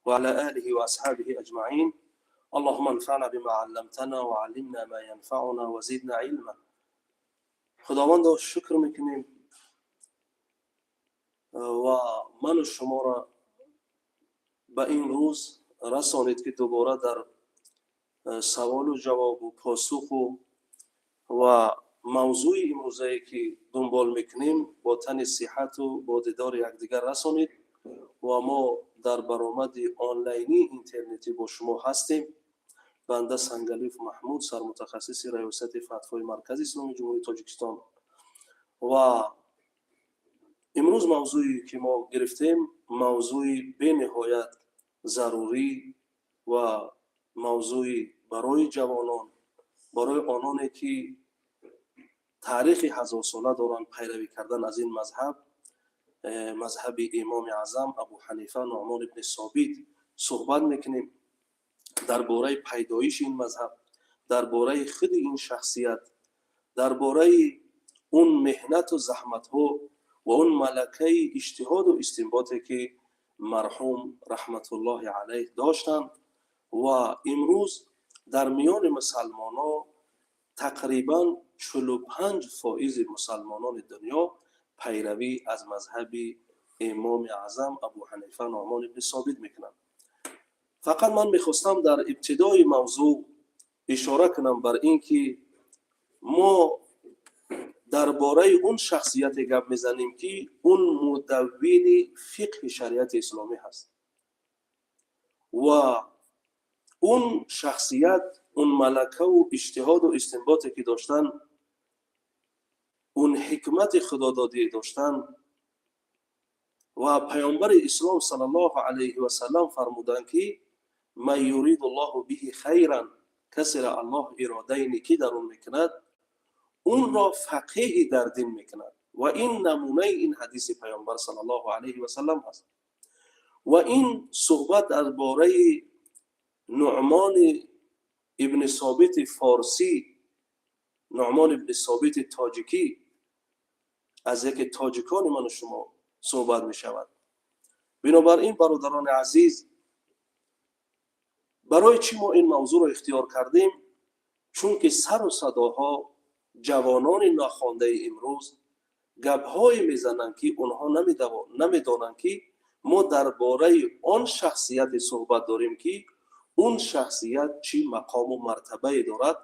وعلى آله وأصحابه أجمعين. اللهم انفعنا بما علمتنا وعلمنا ما ينفعنا وزدنا علما. Худовандо шукр мекунем ва ману шуморо ба ин рӯз расонид, ки дубора дар саволу ҷавобу посуху ва мавзӯи имрӯзае, ки дунбол мекунем, бо тани сиҳату бо дидори якдигар расонид ва мо дар баромади онлайнии интернетӣ бо шумо ҳастем. Банда Сангалиев Маҳмуд, сармутахассиси Раёсати фатвои Маркази Исломии Ҷумҳурии Тоҷикистон. Ва имрӯз мавзӯе, ки мо гирифтем, мавзӯи бениҳоят зарурӣ ва мавзӯи барои ҷавонон, барои ононе, ки таърихи ҳазорсола доранд пайравӣ кардан аз ин мазҳаб, мазҳаби Имоми Аъзам Абу Ҳанифа Нуъмон ибни Собит суҳбат мекунем, дар бораи пайдоиши ин мазҳаб, дар бораи худи ин шахсият, дар бораи он меҳнату заҳматҳо ва он малакаи иҷтиҳоду истинботе, ки марҳум раҳматуллоҳи алайҳ доштанд. Ва имрӯз дар миёни мусалмоно тақрибан 45 фоизи мусалмонони дунё пайравӣ аз мазҳаби Имоми Аъзам Абу Ҳанифа Нуъмон ибни Собит мекунанд. Фақат ман мехостам дар ибтидои мавзӯъ ишора кунам бар ин ки мо дар бораи он шахсияте гап мезанем, ки он мудаввини фиқҳи шариати исломӣ ҳаст ва он шахсият, он малакаву иҷтиҳоду истинботе, ки доштанд, он ҳикмати худододие доштанд. Ва Паёмбари Ислом саллаллоҳу алайҳи васаллам фармуданд, ки من يرد الله به خيرا, касеро Аллоҳ иродаи некӣ дар он мекунад, онро фақеҳи дар дин мекунад. Ва ин намунаи ин ҳадиси Паёмбар саллаллоҳу алайҳи васаллам аст. Ва ин суҳбат дар бораи Нуъмони ибни Собити форсӣ, Нуъмон ибни Собити тоҷикӣ, аз яке тоҷикони ману шумо суҳбат мешавад. Бинобар ин, бародарони азиз, барои чӣ мо ин мавзӯъро ихтиёр кардем? Чунки сару садоҳо, ҷавонони нохондаи имрӯз гапҳое мезананд, ки онҳо намедонанд, ки мо дар бораи он шахсияте суҳбат дорем, ки он шахсият чӣ мақому мартабае дорад.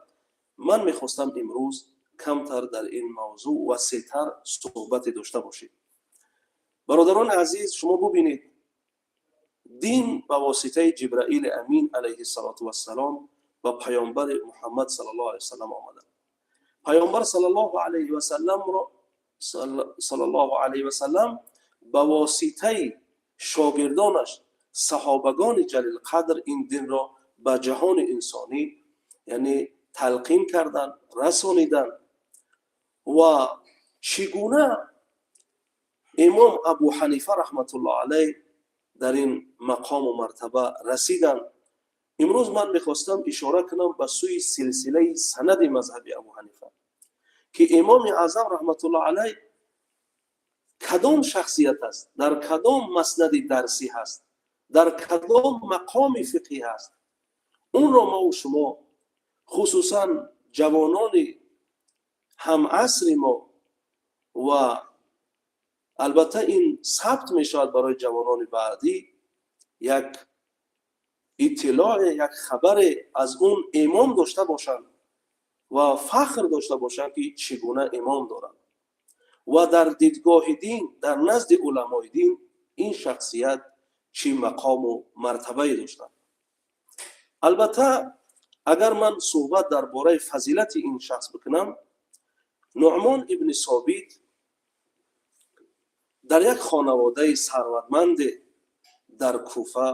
Ман мехостам имрӯз камтар дар ин мавзӯъ васеътар суҳбате дошта бошем. Бародарони азиз, шумо бубинед, дин ба воситаи Ҷибраили Амин алайҳиссалоту вассалом ба Паёмбари Муҳаммад саллаллоҳу алайҳи васаллам омаданд. Паёмбар саллаллоҳу алайҳи васалламро, саллаллоҳу алайҳи васаллам, ба воситаи шогирдонаш, саҳобагони ҷалилқадр, ин динро ба ҷаҳони инсонӣ, яъне, талқин карданд, расониданд. Ва чӣ гуна Имом Абу Ҳанифа раҳматуллоҳ алайҳ дар ин мақому мартаба расиданд? Имрӯз ман мехостам ишора кунам ба сӯи силсилаи санади мазҳаби Абу Ҳанифа, ки Имоми Аъзам раҳматуллоҳ алайҳ кадом шахсият аст, дар кадом маснади дарсӣ ҳаст, дар кадом мақоми фиқҳӣ ҳаст. Онро мову шумо, хусусан ҷавонони ҳамасри мо, ва албатта ин сабт мешавад барои ҷавонони баъдӣ, як иттилоъе, як хабаре аз он имом дошта бошанд ва фахр дошта бошанд, ки чӣ гуна имом доранд ва дар дидгоҳи дин, дар назди уламои дин ин шахсият чӣ мақому мартабае доштанд. Албатта, агар ман суҳбат дар бораи фазилати ин шахс бикунам, Нуъмон ибни Собит дар як хонаводаи сарватманде дар Куфа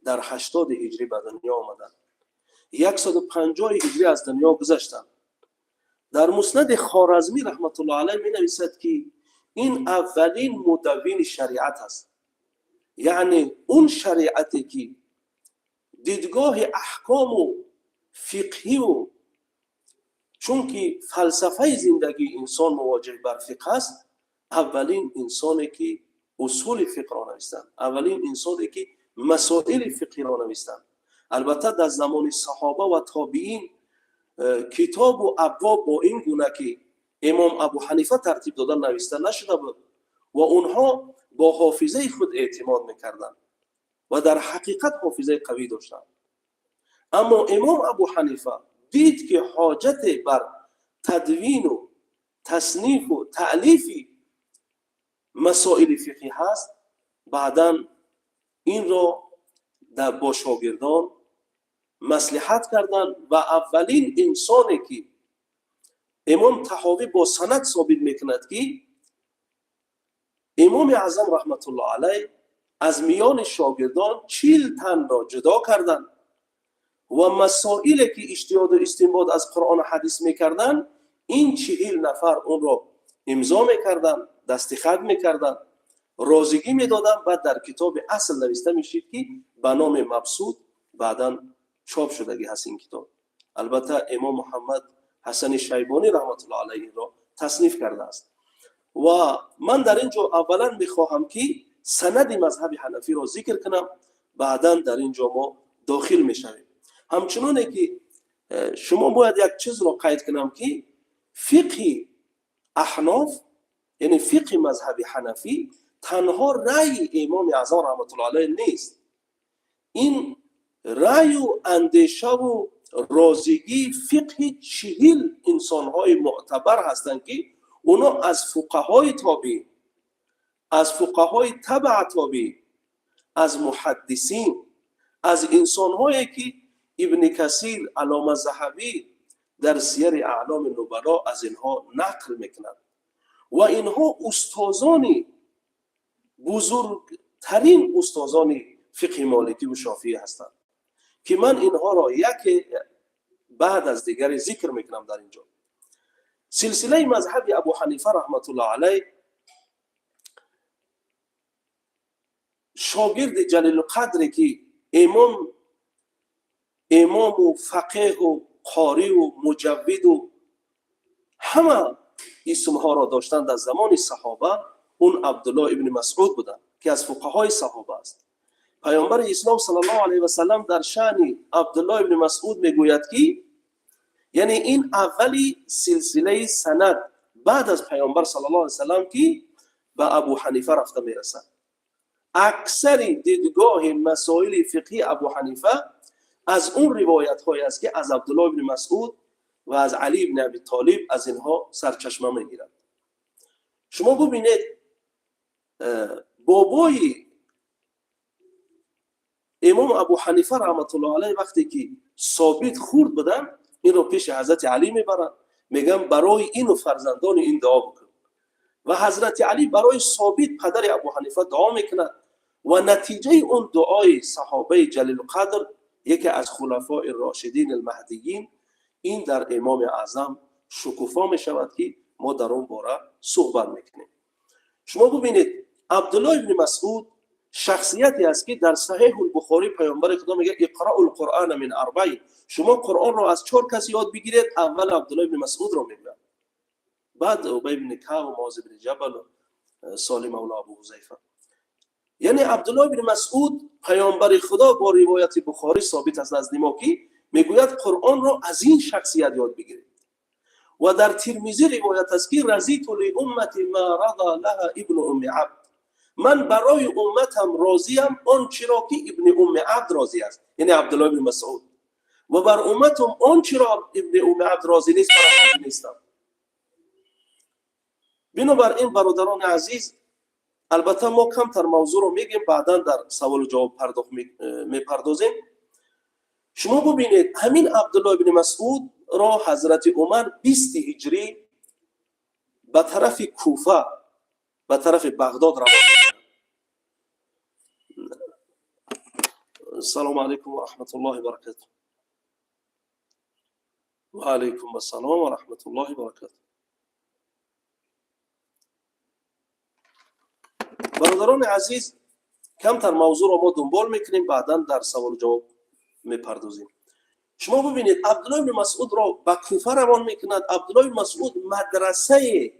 дар 80 ҳиҷрӣ ба дунё омаданд, 150 ҳиҷрӣ аз дунё гузаштанд. Дар Муснади Хоразмӣ раҳматуллоҳ алайҳ менависад, ки ин аввалин мудаввини шариат аст, яъне он шариате, ки дидгоҳи аҳкому фиқҳиву, чунки фалсафаи зиндагии инсон мувоҷиҳ бар фиқҳ аст, аввалин инсоне, ки усули фиқҳро навистанд, аввалин инсоне, ки Масоили фиқҳиро навистанд. Албатта, дар замони саҳоба ва тобиин китобу абвоб бо ин гуна, ки имом Абу Ҳанифа тартиб дода, нависта нашуда буд ва онҳо бо ҳофизаи худ эътимод мекарданд ва дар ҳақиқат ҳофизаи қавӣ доштанд. Аммо имом Абу Ҳанифа дид, ки ҳоҷате бар тадвину таснифу таълифи масоили фиқҳӣ ҳаст. Баъдан инро бо шогирдон маслиҳат карданд ва аввалин инсоне, ки имом Таҳовӣ бо санад собит мекунад, ки имоми аъзам раҳматуллоҳ алайҳ аз миёни шогирдон 40 танро ҷудо карданд ва масоиле, ки иҷтиҳоду истинбод аз Қуръону ҳадис мекарданд, ин 40 нафар онро имзо мекарданд, дастихат мекарданд, розигӣ медоданд. Баъд дар китоби асл нависта мешид, ки ба номи Мабсут баъдан чоп шудагӣ ҳаст ин китоб. Албатта, имом Муҳаммад Ҳасани Шайбонӣ раҳматуллоҳ алайҳ инро тасниф кардааст. Ва ман дар ин ҷо аввалан мехоҳам, ки санади мазҳаби ҳанафиро зикр кунам, баъдан дар ин ҷо мо дохил мешавем. Ҳамчуноне ки шумо бояд як чизро қайд кунам, ки фиқҳи аҳноф, яъне фиқҳи мазҳаби ҳанафӣ, танҳо раъйи имоми аъзам раҳматуллоҳ алайҳ нест. Ин раъю андешаву розигии фиқҳи 40 инсонҳои мӯътабар ҳастанд, ки оно аз фуқаҳои тобеъ, аз фуқаҳои табаа тобеъ, аз муҳаддисин, аз инсонҳое, ки Ибни Касир, Аллома Заҳабӣ дар Сияри аъломи нубало аз инҳо нақл мекунад ва инҳо устозони бузургтарин устозони фиқҳи моликӣ ва шофиӣ ҳастанд, ки ман инҳоро яке баъд аз дигаре зикр мекунам. Дар ин ҷо силсилаи мазҳаби Абу Ҳанифа раҳматуллоҳ алайҳ, шогирди ҷалилуқадре, ки имому фақеҳу қориву муҷаввиду ҳама исмҳоро доштанд дар замони саҳоба, он Абдуллоҳ ибни Масъуд буданд, ки аз фуқаҳои саҳоба аст. Паёмбари ислом саллаллоҳу алайҳи васаллам дар шаъни Абдуллоҳ ибни Масъуд мегӯяд, ки яъне ин аввали силсилаи санад баъд аз паёмбар саллаллоҳу алайҳи васаллам, ки ба Абу Ҳанифа рафта мерасад. Аксари дидгоҳи масоили фиқҳии Абу Ҳанифа аз он ривоятҳое аст, ки аз Абдуллоҳ ибни Масъуд ва аз Али ибни Аби Толиб, аз инҳо сарчашма мегирад. Шумо бубинед, бобои имом Абу Ҳанифа раҳматуллоҳ алайҳ, вақте ки Собит хурд буданд, инро пеши ҳазрати Алӣ мебаранд, мегӯянд: «Барои ину фарзандони ин дуо бикун». Ва ҳазрати Алӣ барои Собит, падари Абу Ҳанифа, дуо мекунад ва натиҷаи он дуои саҳобаи ҷалилқадр, яке аз хулафои рошидин алмаҳдиин, ин дар имоми аъзам шукуфо мешавад, ки мо дар он бора суҳбат мекунем. Шумо бубинед, Абдуллоҳ ибни Масъуд шахсияте аст, ки дар Саҳеҳул Бухорӣ паёмбари Худо мегӯяд: اقرءوا القرآن من أربع, шумо Қуръонро аз чор кас ёд бигиред. Аввал Абдуллоҳ ибни Масъудро мегӯяд, баъд Убай ибни Каъб, Муоз ибни Ҷабал, Солим мавло Абу Ҳузайфа. Яъне Абдуллоҳ ибни Масъуд, паёмбари Худо бо ривояти Бухорӣ собит аст назди мо, ки мегӯяд: «Қуръонро аз ин шахсият ёд бигиред». Ва дар Тирмизӣ ривоят аст, ки رضيت لأمتي ما رضي لها ابن أم عبد, ман барои умматам розиям он чиро, ки Ибни Умми Абд розӣ аст, яъне Абдуллоҳ ибни Масъуд, ва бар умматам он чиро Ибни Умми Абд розӣ нест, барам розӣ нестам. Бинобар ин, бародарони азиз, албатта, мо камтар мавзӯъро мегӯем, баъдан дар саволу ҷавоб мепардозем. Шумо бубинед, ҳамин Абдуллоҳ ибни Масъудро ҳазрати Умар 20 ҳиҷрӣ ба тарафи Куфа, ба тарафи Бағдод равон мекунад. Ассалому алайкум ва раҳматуллоҳи баракату. Ва алайкум ассалом ва раҳматуллоҳи баракату. Бародарони азиз, камтар мавзӯъро мо дунбол мекунем, баъдан дар саволу ҷавоб мепардозем. Шумо бубинед, Абдуллоҳ ибни Масъудро ба Куфа равон мекунад. Абдуллоҳ ибни Масъуд мадрасаи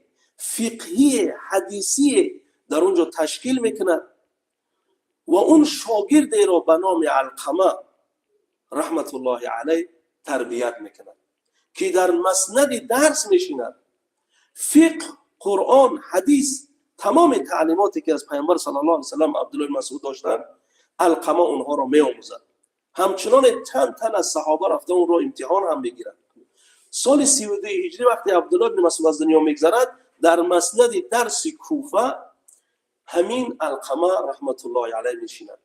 фиқҳии ҳадисие дар он ҷо ташкил мекунад. Ва он шогирдеро ба номи Алқама, раҳматуллоҳи алайҳ, тарбият мекунад, ки дар маснади дарс мешинад. Фиқҳ, Қуръон, ҳадис, тамоми таълимоте, ки аз Пайғамбар саллаллоҳу алайҳи васаллам Абдуллои Масъуд доштанд, Алқама онҳоро меомӯзад. Ҳамчуноне чанд тан аз саҳоба рафта, онро имтиҳон ҳам мегиранд. Соли 32 ҳиҷрӣ, вақте Абдулло ибни Масъуд аз дунё мегзарад, дар маснади дарси Куфа ҳамин Алқама, раҳматуллоҳи алайҳ, мешинад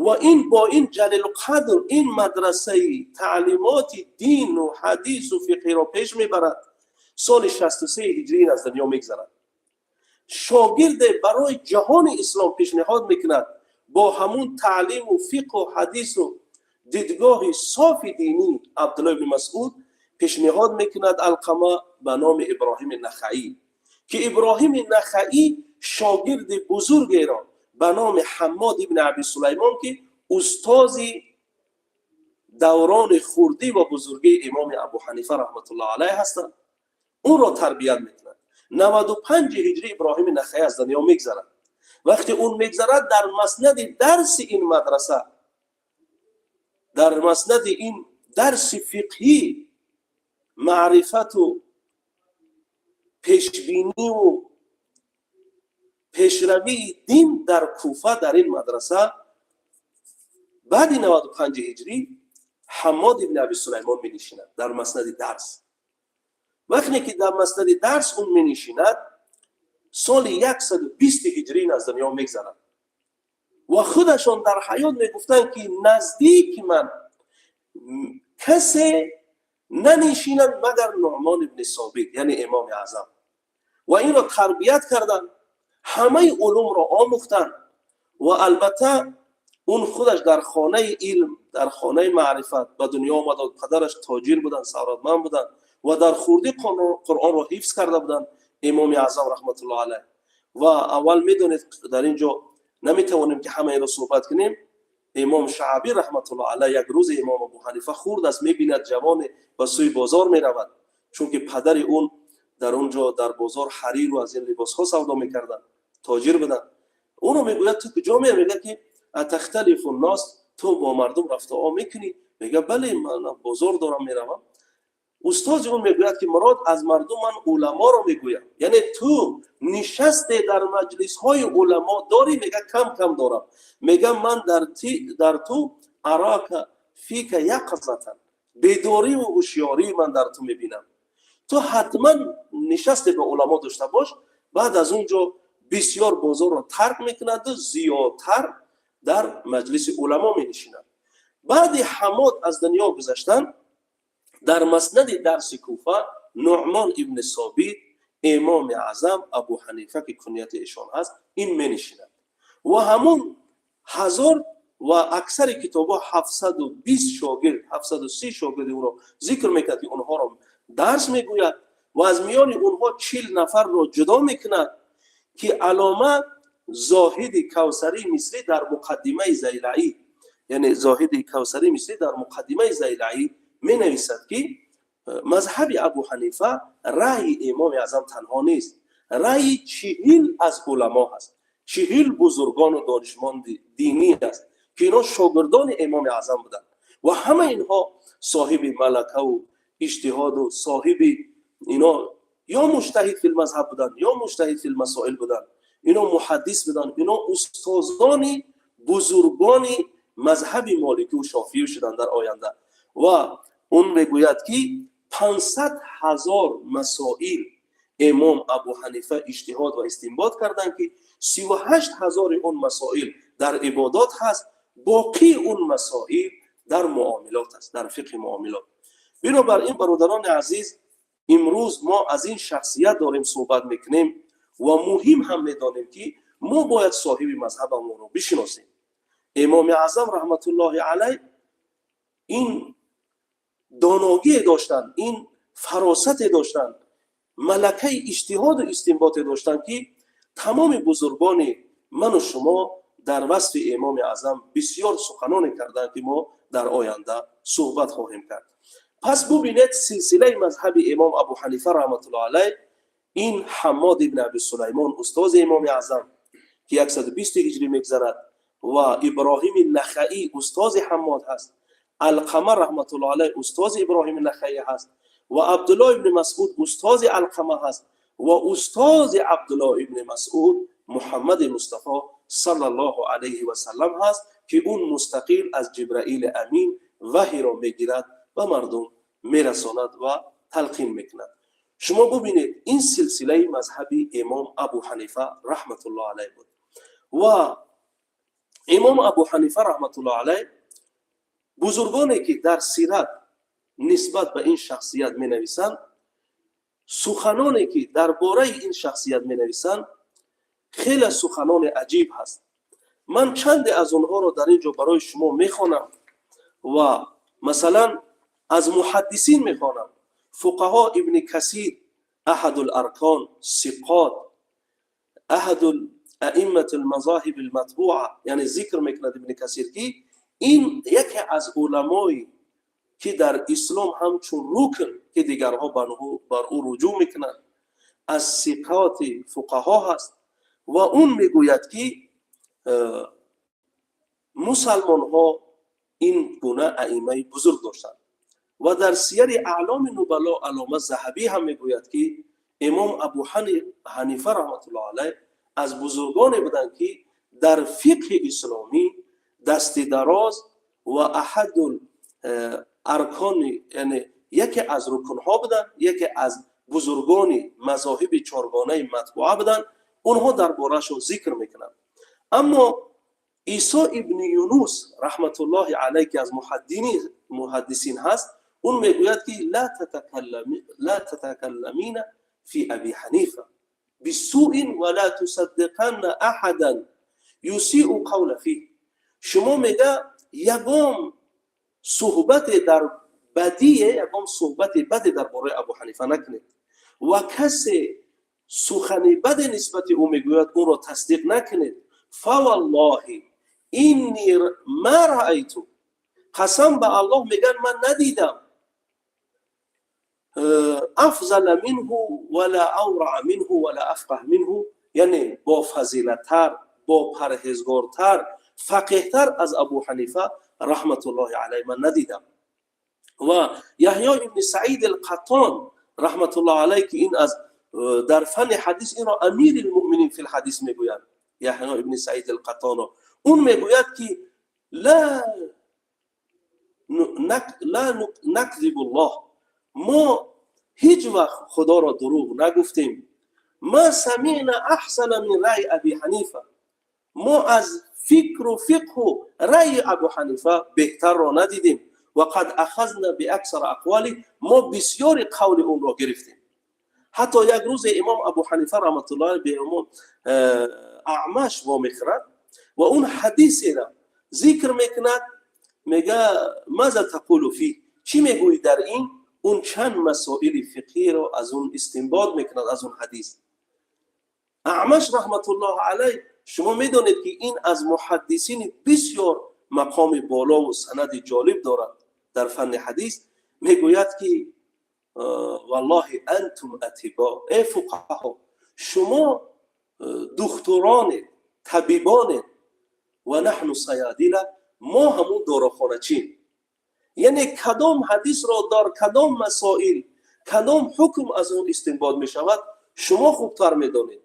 ва ин бо ин ҷалилқадр ин мадрасаи таълимоти дину ҳадису фиқҳиро пеш мебарад. Соли 63 ҳиҷрӣ ин аз дунё мегзарад. Шогирде барои ҷаҳони ислом пешниҳод мекунад бо ҳамун таълиму фиқҳу ҳадису дидгоҳи софи динӣ. Абдулло ибни Масъуд пешниҳод мекунад Алқама ба номи Иброҳими Нахаӣ, ки Иброҳими Нахаӣ шогирди бузургеро ба номи Ҳаммод ибни Аби Сулаймон, ки устози даврони хурдӣ ва бузургии имоми Абу Ҳанифа, раҳматуллоҳ алайҳ, ҳастанд, онро тарбият мекунад. 95 ҳиҷрӣ Иброҳими Нахаӣ аз дунё мегзарад. Вақте он мегзарад, дар маснади дарси ин мадраса, дар маснади ин дарси фиқҳӣ, маърифату пешбиниву пешравии дин дар Куфа, дар ин мадраса баъди 95 ҳиҷрӣ Ҳаммод ибни Аби Сулаймон менишинад дар маснади дарс. Вақте ки дар маснади дарс он менишинад, соли 120 ҳиҷрӣ аз дунё мегзарад. Ва худашон дар ҳаёт мегуфтанд, ки наздики ман касе нанишинад, магар Нуъмон ибни Собит, яъне Имоми Аъзам. Ва инро тарбият карданд, ҳамаи улумро омӯхтанд. Ва албатта, он худаш дар хонаи илм, дар хонаи маърифат ба дунё омада. Падараш тоҷир буданд, сарватманд буданд ва дар хурдӣ Қуръонро ҳифз карда буданд Имоми Аъзам, раҳматуллоҳ алайҳ. Ва аввал медонед, дар ин ҷо наметавонем, ки ҳамаиро суҳбат кунем. Имом Шаъбӣ, раҳматуллоҳ алайҳ, як рӯзе Имом Абу Ҳанифа хурд аст, мебинад, ҷавоне ба сӯи бозор меравад, чунки падари он дар он ҷо дар бозор ҳариру аз ин либосҳо савдо мекарданд, тоҷир буданд. Ӯро мегӯяд: «Ту куҷо мери?» Мегӯяд, ки أتختلف الناس, ту бо мардум рафтуо мекунӣ? Мега: «Бале, ман бозор дорам, меравам». Устози ӯ мегӯяд, ки мурод аз мардум ман уламоро мегӯям, яъне ту нишасте дар маҷлисҳои уламо дорӣ? Мега: «Кам кам дорам». Мега: «Ман дар ту أراك فيك يقظة, бедориву ҳушёрӣ ман дар ту мебинам, ту ҳатман нишасте ба уламо дошта бош». Баъд аз он ҷо бисёр бозорро тарк мекунаду зиёдтар дар маҷлиси уламо менишинад. Баъди Ҳамод аз дунё гузаштан, дар маснади дарси Куфа Нуъмон ибни Собит, Имоми Аъзам Абу Ҳанифа, ки кунияти эшон ҳаст, ин менишинад. Ва ҳамун ҳазор ва аксари китобҳо 720 шогирд, 730 шогирди ӯро зикр мекунад, ки онҳоро дарс мегӯяд ва аз миёни онҳо 40 нафарро ҷудо мекунад, ки Аллома Зоҳиди Кавсарии Мисрӣ дар Муқаддимаи Зайлаӣ, яъне Зоҳиди Кавсарии Мисрӣ дар Муқаддимаи Зайлаӣ менависад, ки мазҳаби Абу Ҳанифа раъйи Имоми Аъзам танҳо нест, раъйи 40 аз уламо ҳаст, 40 бузургону донишманди динӣ аст, ки инҳо шогирдони Имоми Аъзам буданд ва ҳама инҳо соҳиби малакаву иҷтиҳоду соҳиби ино ё مجتهد في المذهب буданд, ё مجتهد في المسائل буданд, ино муҳаддис буданд, ино устозони бузургони мазҳаби моликиву шофиӣ шуданд дар оянда. Ва он мегӯяд, ки 500 000 масоил Имом Абу Ҳанифа иҷтиҳод ва истинбот карданд, ки 38 ҳазори он масоил дар ибодот ҳаст, боқии он масоил дар муомилот аст, дар фиқҳи муомилот. Бинобар ин, бародарони азиз, имрӯз мо аз ин шахсият дорем суҳбат мекунем ва муҳим ҳам медонем, ки мо бояд соҳиби мазҳабамонро бишиносем. Имоми Аъзам, раҳматуллоҳи алайҳ, ин доногие доштанд, ин фаросате доштанд, малакаи иҷтиҳоду истинботе доштанд, ки тамоми бузургони ману шумо дар васфи Имоми Аъзам бисёр суханоне карданд, ки мо дар оянда суҳбат хоҳем кард. Пас бубинед, силсилаи мазҳаби Имом Абу Ҳанифа, раҳматуллоҳ алайҳ, ин Ҳаммод ибни Аби Сулаймон, устози Имоми Аъзам, ки 120 ҳиҷрӣ мегзарад. Ва Иброҳими Нахаӣ устози Ҳаммод ҳаст, Алқама, раҳматуллоҳ алайҳ, устози Иброҳими Нахаӣ ҳаст ва Абдуллоҳ ибни Масъуд устози Алқама ҳаст ва устози Абдуллоҳ ибни Масъуд Муҳаммади Мустафо, саллаллоҳу алайҳи васаллам, ҳаст, ки он мустақил аз Ҷибраили Амин ваҳиро мегирад, ба мардум мерасонад ва талқин мекунад. Шумо бубинед, ин силсилаи мазҳаби имом Абу Ҳанифа, раҳматуллоҳ алайҳ, буд. Ва имом Абу Ҳанифа, раҳматуллоҳ алайҳ, бузургоне ки дар сират нисбат ба ин шахсият менависанд, суханоне ки дар бораи ин шахсият менависанд, хеле суханони аҷиб ҳаст. Ман чанде аз онҳоро дар ин ҷо барои шумо мехонам ва масалан аз муҳаддисин мехонам. Фуқаҳо: Ибни Касир, أحد الأركان الثقات، أحد أئمة المذاهب المتبوعة. Яъне зикр мекунад Ибни Касир, ки ин яке аз уламое ки дар ислом ҳамчун рукн, ки дигарҳо бар ӯ руҷӯъ мекунанд, аз сиқоти фуқаҳо ҳаст. Ва он мегӯяд, ки мусалмонҳо ин гуна аимаи бузург доштанд. Ва дар Сияри аъломи нубало Аллома Заҳабӣ ҳам мегӯяд, ки имом Абу Ҳанифа, раҳматуллоҳ алайҳ, аз бузургоне буданд, ки дар фиқҳи исломӣ дасти дароз ва أحد الأركان, яъне яке аз рукнҳо буданд, яке аз бузургони мазоҳиби чоргонаи матбуа буданд. Онҳо дар бораашон зикр мекунанд. Аммо Исо ибни Юнус, раҳматуллоҳи алайҳ, ки аз муҳаддисин ҳаст, он мегӯяд, ки لا تتكلمين في أبي حنيفة بسوء ولا تصدقن أحدا يسيء القول فيه. Шумо, мега, ягон суҳбате дар бадие, ягон суҳбати баде дар бораи Абу Ҳанифа накунед ва касе сухани баде нисбати ӯ мегӯяд, ӯро тасдиқ накунед. فوالله إني ما رأيت, қасам ба Аллоҳ, мегӯяд, ман надидам أفضل منه ولا أورع منه ولا أفقه منه, яъне бо фазилаттар, бо парҳезгортар, фақеҳтар аз Абу Ҳанифа, раҳматуллоҳи алайҳ, ман надидам. Ва Яҳё ибни Саид алқаттон, раҳматуллоҳ алайҳ, ки ин аз дар фанни ҳадис инро أمير المؤمنين في الحديث мегӯянд, Яҳё ибни Саид алқаттонро, он мегӯяд, ки لا نكذب الله, мо ҳеҷ вақт Худоро дурӯғ нагуфтем. ما سمعنا أحسن من رأي أبي حنيفة, мо аз фикру фиқҳу раъи Абу Ҳанифа беҳтарро надидем. وقد أخذنا بأكثر أقواله, мо бисёри қавли онро гирифтем. Ҳатто як рӯзе имом Абу Ҳанифа, раҳматуллоҳ, бе имом Аъмаш вомехӯрад ва он ҳадисеро зикр мекунад, мега: ماذا تقول فيه? Чӣ мегӯӣ дар ин? Он чанд масоили фиқҳиро аз он истинбот мекунад, аз он ҳадис. Аъмаш, раҳматуллоҳ алайҳ, шумо медонед, ки ин аз муҳаддисини бисёр мақоми болову санади ҷолиб дорад дар фанни ҳадис, мегӯяд, ки والله أنتم أطباء, э фуқаҳо, шумо духтуронед, табибонед, ونحن صيادلة, мо ҳамун дорухоначим. Яъне кадом ҳадисро дар кадом масоил, кадом ҳукм аз он истинбот мешавад, шумо хубтар медонед,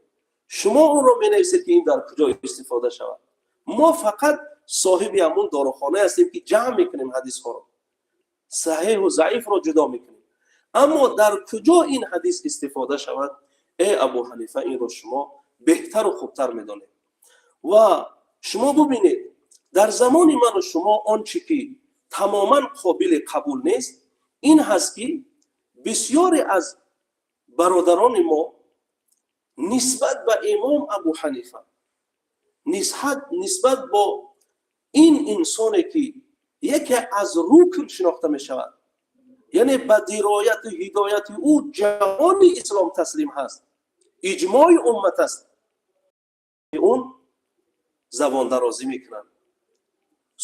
шумо онро менависед, ки ин дар куҷо истифода шавад. Мо фақат соҳиби ҳамун дорухонае ҳастем, ки ҷамъ мекунем ҳадисҳоро, саҳеҳу заифро ҷудо мекунем, аммо дар куҷо ин ҳадис истифода шавад, э Абу Ҳанифа, инро шумо беҳтару хубтар медонед. Ва шумо бубинед, дар замони ману шумо он чӣ ки тамоман қобили қабул нест, ин ҳаст, ки бисёре аз бародарони мо нисбат ба имом Абу Ҳанифа, нисбат бо ин инсоне ки яке аз рукн шинохта мешавад, яъне ба дирояту ҳидояти ӯ ҷаҳони ислом таслим ҳаст, иҷмои уммат аст, он забондарозӣ мекунанд,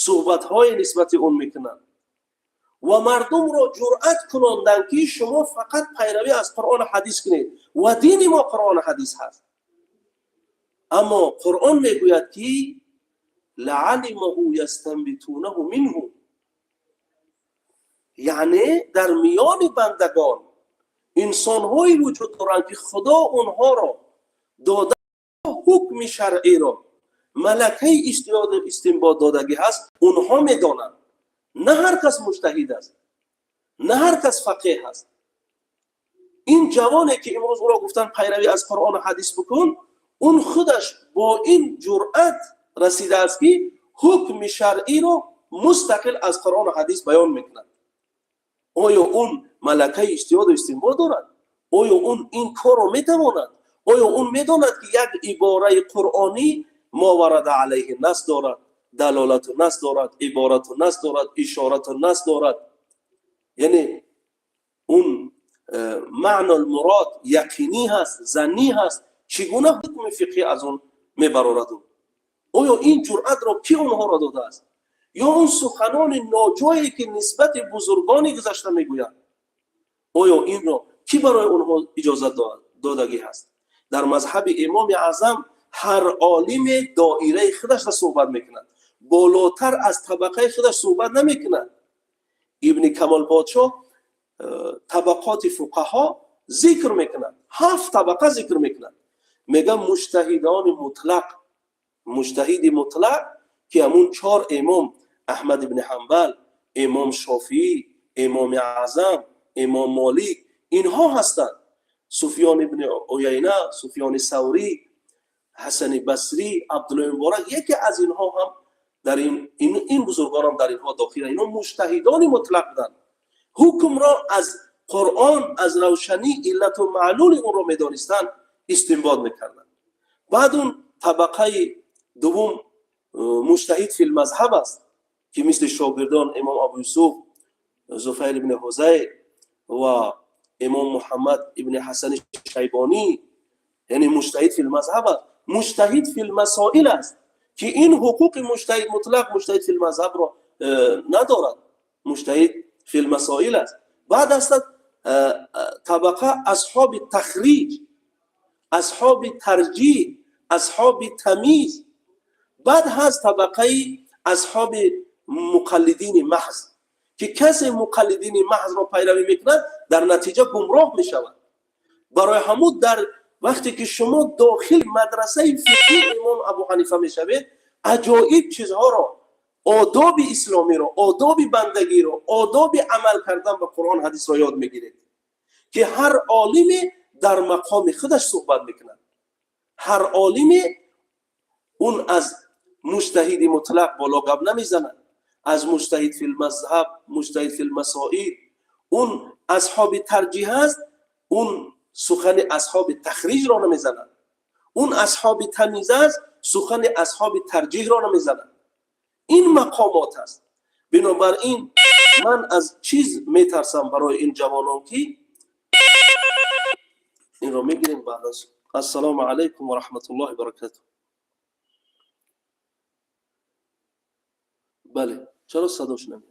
суҳбатҳое нисбати он мекунанд ва мардумро ҷуръат кунонданд, ки шумо фақат пайравӣ аз Қуръону ҳадис кунед ва дини мо Қуръону ҳадис ҳаст. Аммо Қуръон мегӯяд, ки لعلمه یستنبطونه منه. یعنی در میان بندگان انسانهایی وجود دارند که خدا اونها را داده حکم شرعی را، ملکه اجتهاد استنباط دادگی هست، اونها میدانند. نه هر کس مجتهد است، نه هر کس فقیه است. این جوانی که امروز او را گفتن پیروی از قرآن و حدیث بکن، اون خودش با این جرأت رسیده است که حکم شرعی رو مستقل از قرآن و حدیث بیان میکند. آیا اون ملکه اجتهاد و استنباط دارد؟ آیا اون این کار رو میتواند؟ آیا اون میداند که یک عباره قرآنی ما ورد علیه نص دارد، دلالت نص دارد، عبارت نص دارد، اشارت نص دارد؟ یعنی اون معنی المراد یقینی هست، ظنی هست، چگونه حکم فقهی از اون میبرارد؟ آیا این جرأت را کی اونها را داده است؟ یا اون سخنان ناجایی که نسبت بزرگانی گذشته میگویند، آیا این را کی برای اونها اجازت دادگی هست؟ در مذهب امام اعظم هر عالم دایره خودش را صحبت میکند، بالاتر از طبقه خودش صحبت نمیکند. ابن کمال پادشاه طبقات فقها ذکر میکند، 7 طبقه ذکر میکند. میگه مجتهدان مطلق، مجتهد مطلق که همون 4 امام، احمد ابن حنبل، امام شافعی، امام اعظم، امام مالک، اینها هستند. سفیان ابن عیینه، سفیان ثوری، حسن بصری، عبدالله مبارک، یکی از اینها هم در این بزرگان هم در اینها داخل. اینها مجتهدان مطلق بودند، حکم را از قرآن، از روشنی علت و معلول اون را میدانستند، استنباط میکردند. بعد اون طبقه دوم مجتهد فی المذهب است که مثل شاگردان امام ابو یوسف، زفیر ابن حذیل و امام محمد ابن حسن شیبانی، یعنی مجتهد فی المذهب است. مجتهد فی المسائل است که این حقوق مجتهد مطلق، مجتهد فی المذهب را ندارد، مجتهد فی المسائل است. بعد است طبقه اصحاب تخریج، اصحاب ترجیح، اصحاب تمیز. بعد هست طبقه اصحاب مقلدین محض که کسی مقلدین محض را پیروی میکند در نتیجه گمراه میشود. برای همون در وقتی که شما داخل مدرسه فقهی امام ابو حنیفه میشوید، عجایب چیزها را، آداب اسلامی را، آداب بندگی را، آداب عمل کردن به قرآن حدیث را یاد میگیرید که هر عالمی در مقام خودش صحبت میکند. هر عالمی اون از مجتهد مطلق بالا گپ نمیزند، از مجتهد فی المذهب، مجتهد فی المسائل، اون اصحاب ترجیح است، اون سخن اصحاب تخریج را نمیزند، اون اصحاب تمیز است، سخن اصحاب ترجیح را نمیزند. این مقامات است. بنابراین من از چیز میترسم برای این جوانان که این را میگیریم بعد از السلام علیکم و رحمت الله و برکاته. بله، چرا صداش نمیاد؟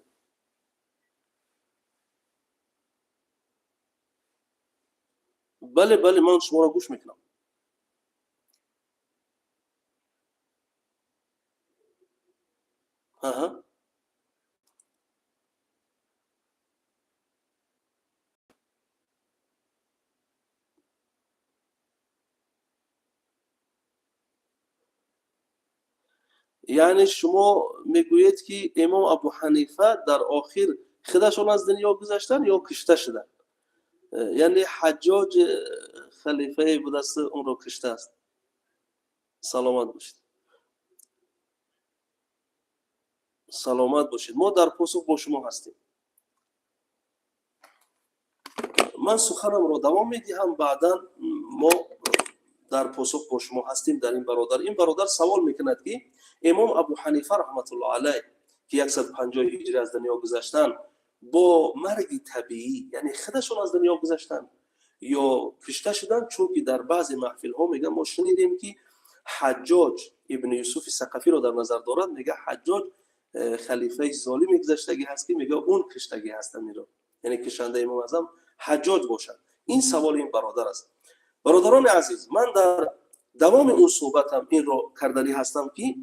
بله بله، من شما را گوش میکنم. آها. یعنی شما میگویید که امام ابو حنیفه در آخر خودشون از دنیا گذشتن یا کشته شدن؟ یعنی حجاج خلیفه بوده است، اون رو کشته است. سلامت باشید، سلامت باشید. ما در پاسخ با شما هستیم. من سخنم را دوام میدهم، بعدا ما در پاسخ با شما هستیم. در این برادر، این برادر سوال میکند که امام ابو حنیفه رحمت الله علیه که 150 هجری از دنیا گذشتن، با مرگ طبیعی، یعنی خودشون از دنیا گذشتن یا کشته شدن؟ چون که در بعضی محفل ها میگن ما شنیدیم که حجاج ابن یوسف ثقفی رو در نظر دارد، میگه حجاج خلیفه ظالم گذشتگی هست که میگه اون کشتگی هست میره، یعنی کشنده امام اعظم حجاج باشد. این سوال این برادر است. برادران عزیز، من در دوام اون صحبتم این رو کردنی هستم که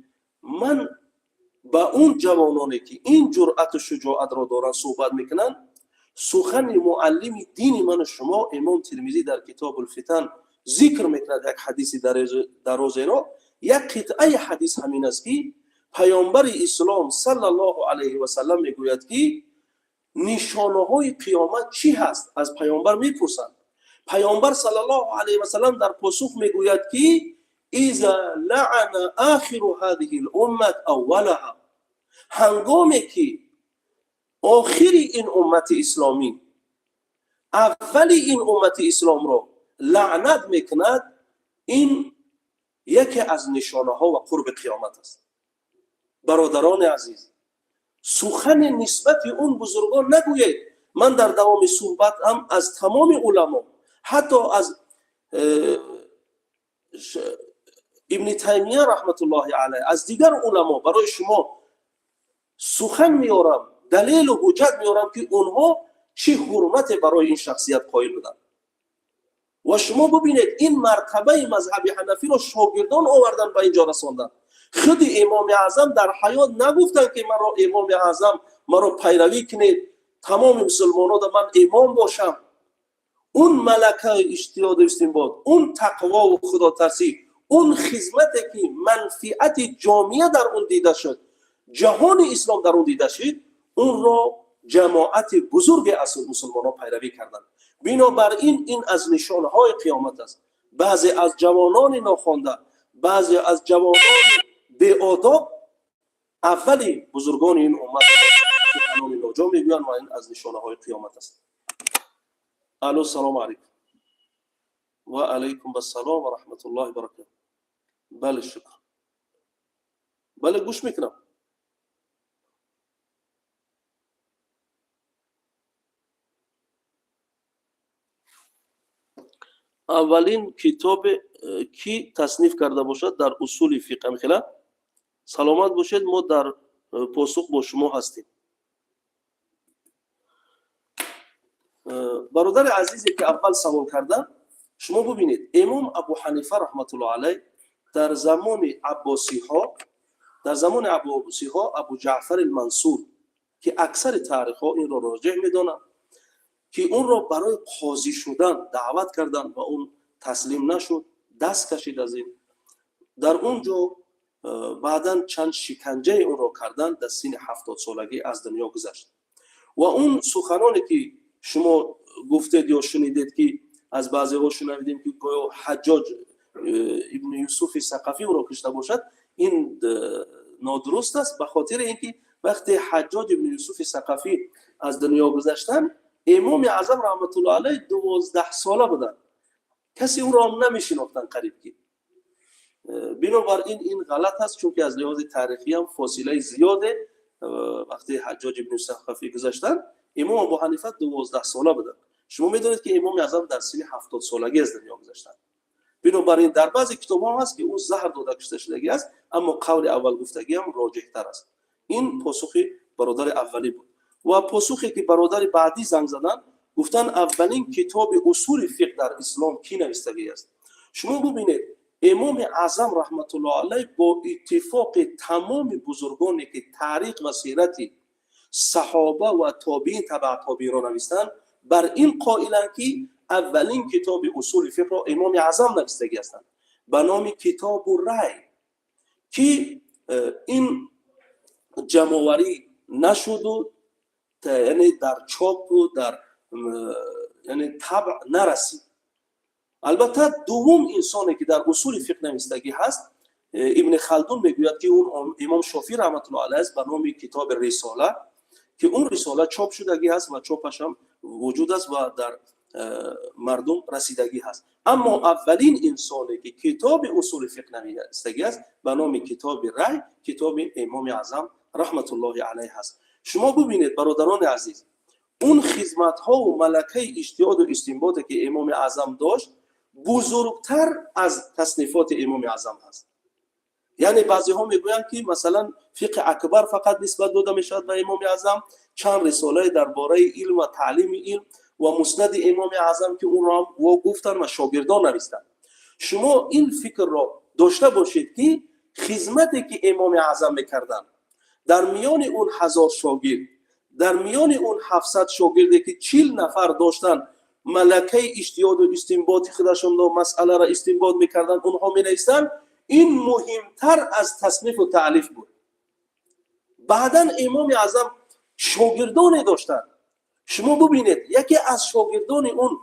من Ба он ҷавононе, ки ин ҷуръату шуҷоатро доранд, суҳбат мекунанд, сухани муаллими дини ману шумо, Имом Термизӣ, дар Китобулфитан зикр мекунад як ҳадиси дарозеро. Як қитъаи ҳадис ҳамин аст, ки паёмбари ислом саллаллоҳу алайҳи васаллам мегӯяд, ки нишонаҳои қиёмат чӣ ҳаст? Аз паёмбар мепурсанд. Паёмбар саллаллоҳу алайҳи васаллам дар посух мегӯяд, ки إذا لعن آخر هذه الأمة أولها, ҳангоме ки охири ин уммати исломӣ аввали ин уммати исломро лаънат мекунад, ин яке аз нишонаҳо ва қурби қиёмат аст. Бародарони азиз, сухани нисбати он бузургон нагӯед. Ман дар давоми суҳбатам аз тамоми уламо, ҳатто аз Ибни Таймия раҳматуллоҳи алайҳ, аз дигар уламо барои шумо сухан меорам, далелу ҳуҷҷат меорам, ки онҳо чӣ ҳурмате барои ин шахсият қоил буданд. Ва шумо бубинед, ин мартабаи мазҳаби ҳанафиро шогирдон овардан, ба ин ҷо расонданд. Худи Имоми Аъзам дар ҳаёт нагуфтанд, ки маро Имоми Аъзам, маро пайравӣ кунед, тамоми мусулмонода ман имом бошам. Он малакаи иҷтиҳоду истинбот, он тақвову худотарсӣ, он хизмате, ки манфиати ҷомеа дар он дида шуд, ҷаҳони ислом дар он дида шуд, онро ҷамоати бузурге аз мусулмонон пайравӣ карданд. Бинобар ин, ин аз нишонаҳои қиёмат аст. Баъзе аз ҷавонони нохонда, баъзе аз ҷавонони беодоб аввали бузургони ин уммат суханони ноҷо мегӯянд ва ин аз нишонаҳои қиёмат аст. Алло, салому алайкум. Ва алайкум ассалом ва раҳматуллоҳи баракату. Бале, шукр. Бале, гӯш мекунам. Аввалин китобе ки тасниф карда бошад дар усули фиқҳ, амихела. Саломат бошед, мо дар посух бо шумо ҳастем. Бародари азизе, ки аввал савол карда, шумо бубинед, Имом Абу Ҳанифа раҳматуллоҳ алайҳ дар замони аббосиҳо, дар замони аббосиҳо Абу Ҷаъфари Мансур, ки аксари таърихҳо инро роҷеҳ медонанд, ки онро барои қозӣ шудан даъват карданд ва он таслим нашуд, даст кашид аз ин. Дар он ҷо баъдан чанд шиканҷаи онро карданд, дар синни 70-солагӣ аз дунё гузашт. Ва он суханоне, ки шумо гуфтед ё шунидед, ки аз баъзеҳо шунавидем, ки гӯё Ҳаҷҷоҷ ибни Юсуфи Сақафӣ ӯро кушта бошад, ин нодуруст аст, ба хотири ин ки вақте Ҳаҷҷоҷ ибни Юсуфи Сақафӣ аз дунё гузаштанд, Имоми Аъзам раҳматуллоҳ алайҳ 12-сола буданд, касе ӯро намешинохтанд қариб ки. Бинобар ин, ин ғалат аст, чунки аз лиҳози таърихиам фосилаи зиёде. Вақте Ҳаҷҷоҷ ибни Сақафӣ гузаштанд, Имом Абу Ҳанифа 12-сола буданд. Шумо медонед, ки Имоми Аъзам дар синни 70-солагӣ аз дунё гузаштанд. Бинобар ин, дар баъзе китобҳо ҳаст, ки ӯ заҳр дода кушта шудагӣ аст, аммо қавли аввал гуфтагиам роҷеҳтар аст. Ин посухи бародари аввалӣ буд. Ва посухе, ки бародари баъдӣ занг заданд, гуфтанд, аввалин китоби усули фиқҳ дар ислом кӣ навистагӣ аст? Шумо бубинед, Имоми Аъзам раҳматуллоҳ алайҳ бо иттифоқи тамоми бузургоне, ки таърих ва сирати саҳоба ва тобиин, табаа тобиинро навистанд, бар ин қоиланд, ки аввалин китоби усули фиқҳро Имоми Аъзам навистагӣ ҳастанд ба номи Китобу Рай, ки ин ҷамъоварӣ нашуду, яъне дар чопу дар, яъне табъ нарасид. Албатта, дуввум инсоне, ки дар усули фиқҳ навистагӣ ҳаст, Ибни Халдун мегӯяд, ки он Имом Шофӣ раҳматуллоҳ алайҳ аст ба номи китоби Рисола, ки он рисола чоп шудагӣ ҳаст ва чопашам вуҷуд аст ва дар мардум расидагӣ ҳаст. Аммо аввалин инсоне, ки китоби усули фиқҳ навистагӣ аст ба номи Китоби Рай, китоби Имоми Аъзам раҳматуллоҳи алайҳ ҳаст. Шумо бубинед, бародарони азиз, он хизматҳову малакаи иҷтиҳоду истинботе, ки Имоми Аъзам дошт, бузургтар аз таснифоти Имоми Аъзам ҳаст. Яъне баъзеҳо мегӯянд, ки масалан фиқҳи акбар фақат нисбат дода мешавад ба Имоми Аъзам, чанд рисолае дар бораи илм ва таълими илм ва Муснади Имоми Аъзам, ки онро ҳам во гуфтанд ва шогирдон навистанд. Шумо ин фикрро дошта бошед, ки хизмате, ки Имоми Аъзам мекарданд. Дар миёни он 1000 шогирд, дар миёни он 700 шогирде, ки 40 нафар доштанд, малакаи иҷтиҳоду истинботи худашонро, масъаларо истинбот мекарданд, онҳо менависанд. Ин муҳимтар аз таснифу таълиф буд. Баъдан Имоми Аъзам шогирдоне доштанд. Шумо бубинед, яке аз шогирдони он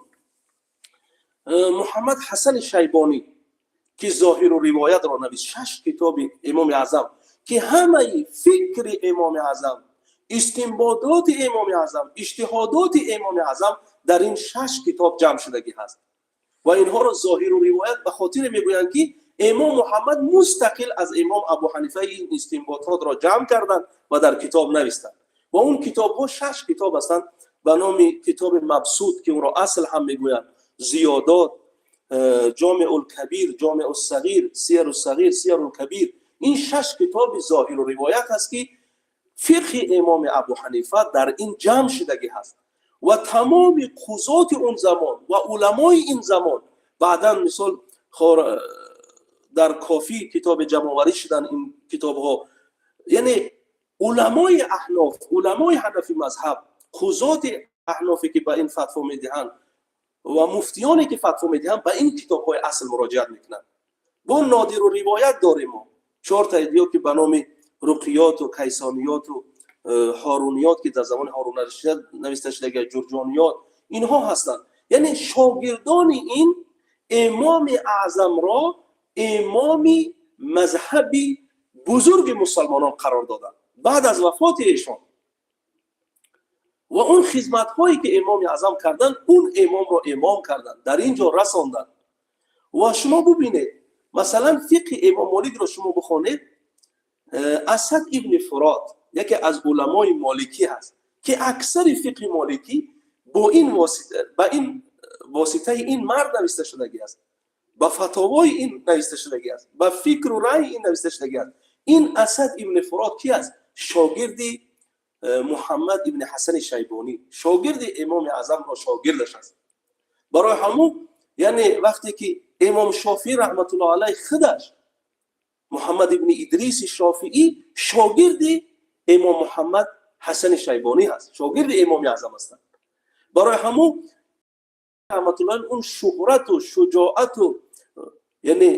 Муҳаммад Ҳасани Шайбонӣ, ки Зоҳиру ривоятро навист, шаш китоби Имоми Аъзам, ки ҳамаи фикри Имоми Аъзам, истинбототи Имоми Аъзам, иҷтиҳодоти Имоми Аъзам дар ин шаш китоб ҷамъ шудагӣ ҳаст. Ва инҳоро Зоҳиру ривоят ба хотире мегӯянд, ки Имом Муҳаммад мустақил аз Имом Абу Ҳанифа ин истинбототро ҷамъ карданд ва дар китоб навистанд. Ва он китобҳо шаш китоб ҳастанд, ба номи китоби Мабсуд, ки онро Асл ҳам мегӯянд, Зиёдот, Ҷомеулкабир, Ҷомеуссағир, Сияру Сағир, Сиярулкабир. Ин шаш китоби Зоҳиру ривоят аст, ки фиқҳи Имоми Абу Ҳанифа дар ин ҷамъ шудагӣ ҳаст. Ва тамоми қузоти он замон ва уламои ин замон баъдан, мисол, дар Кофӣ китоби ҷамъоварӣ шуданд ин китобҳо. Яъне уламои аҳноф, уламои ҳанафи мазҳаб, қузоти аҳнофе, ки ба ин фатво медиҳанд, ва муфтиёне, ки фатво медиҳанд, ба ин китобҳои асл муроҷиат мекунанд. Бо Нодиру ривоят дорем мо, чортаи диё, ки ба номи Руқиёту Кайсониёту Ҳоруниёт, ки дар замони Ҳорун нависта шудага, Ҷурҷониёт, инҳо ҳастанд. Яъне шогирдони ин Имоми Аъзамро имоми мазҳаби бузурги мусалмонон қарор доданд баъд аз вафоти эшон. Ва он хизматҳое, ки Имоми Аъзам карданд, он имомро имом карданд, дар ин ҷо расонданд. Ва шумо бубинед, масалан, фиқҳи Имом Моликро шумо бихонед. Асад ибни Фурот яке аз уламои моликӣ ҳаст, ки аксари фиқҳи моликӣ бо ин восита, ба ин воситаи ин мард нависта шудагӣ аст, ба фатовои ин нависта шудагӣ аст, ба фикру раъи ин нависта шудагӣ аст. Ин Асад ибни Фурот ки аст? Шогирди Муҳаммад ибни Ҳасани Шайбонӣ, шогирди Имоми Аъзамро шогирдаш аст. Барои ҳамун, яъне вақте ки Имом Шофиӣ раҳматуллоҳ алайҳ худаш, Муҳаммад ибни Идриси Шофиӣ, шогирди Имом Муҳаммад Ҳасани Шайбонӣ ҳаст, шогирди Имоми Аъзам ҳастанд. Барои ҳамун раҳматуллоҳ он шуҳрату шуҷоату, яъне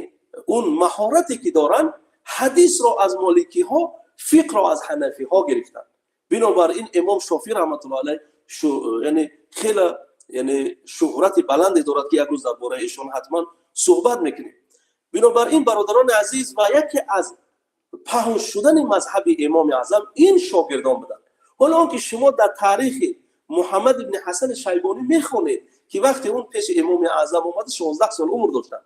он маҳорате, ки доранд, ҳадисро аз моликиҳо, фиқро аз ҳанафиҳо гирифтанд. Бинобар ин Имом Шофиӣ раҳматуллоҳ алайҳ, яъне хеле, яъне шуҳрати баланде дорад, ки як рӯз дар бораи эшон ҳатман суҳбат мекунем. Бинобар ин, бародарони азиз, ва яке аз паҳн шудани мазҳаби Имоми Аъзам ин шогирдон буданд. Ҳоло он ки шумо дар таърихи Муҳаммад ибни Ҳасани Шайбонӣ мехонед, ки вақте он пеши Имоми Аъзам омада, 16 сол умр доштанд,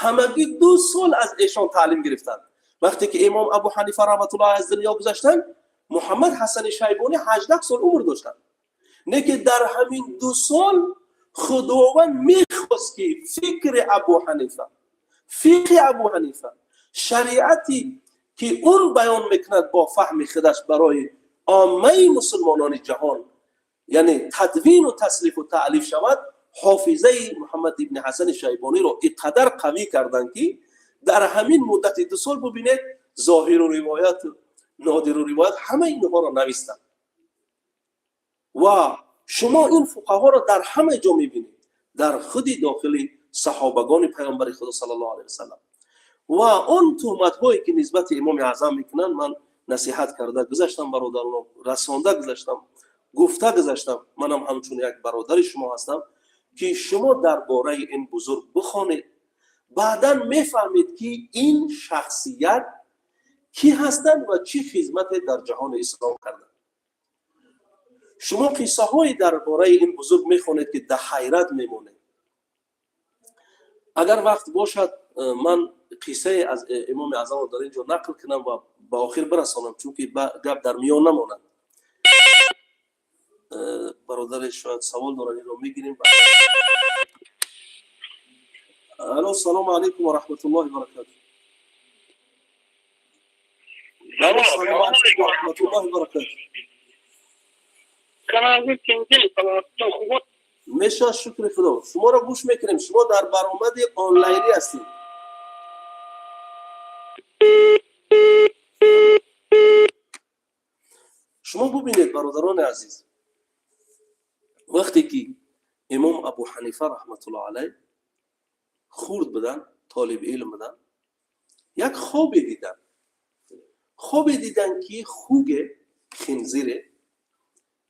ҳамагӣ 2 сол аз эшон таълим гирифтанд. Вақте ки Имом Абу Ҳанифа раҳматуллоҳ аз дунё гузаштанд, Муҳаммад Ҳасани Шайбонӣ 18 сол умр доштанд. Не ки дар ҳамин 2 сол Худованд мехост, ки фикри Абу Ҳанифа, фиқҳи Абу Ҳанифа, шариате, ки он баён мекунад, бо фаҳми худаш барои оммаи мусулмонони ҷаҳон, яъне тадвину таснифу таълиф шавад. Ҳофизаи Муҳаммад ибни Ҳасани Шайбониро ин қадар қавӣ карданд, ки дар ҳамин муддати 2 сол, бубинед, Зоҳиру ривоят, Нодиру ривоят, ҳама инҳоро навистанд. Ва шумо ин фуқаҳоро дар ҳама ҷо мебинед, дар худи дохили саҳобагони Паёмбари Худо саллаллоҳу алайҳи васалам. Ва он туҳматҳое, ки нисбати Имоми Аъзам мекунанд, ман насиҳат карда гузаштам, бародароно, расонда гузаштам, гуфта гузаштам. Манам ҳамчун як бародари шумо ҳастам, ки шумо дар бораи ин бузург бихонед, баъдан мефаҳмед, ки ин шахсият кӣ ҳастанд ва чӣ хизмате дар ҷаҳони ислом карданд. Шумо қиссаҳое дар бораи ин бузург мехонед, ки дар ҳайрат мемонед. Агар вақт бошад, ман қиссае аз Имоми Аъзамро дар ин ҷо нақл кунам ва ба охир бирасонам, чунки гап дар миён намонад. Бародаре шояд савол дорад, инро мегирем. Алло, салому алайкум ва раҳматуллоҳи баракату. Салому алайкум ва раҳматуллоҳи баракату. Меша, шукри Худо, шуморо гӯш мекунем. Шумо дар баромади онлайнӣ ҳастед. Шумо бубинед, бародарони азиз, вақте ки имом Абу Ҳанифа раҳматуллоҳ алайҳ хурд буданд, толиби илм буданд, як хобе диданд. Хобе диданд, ки хуге, хинзире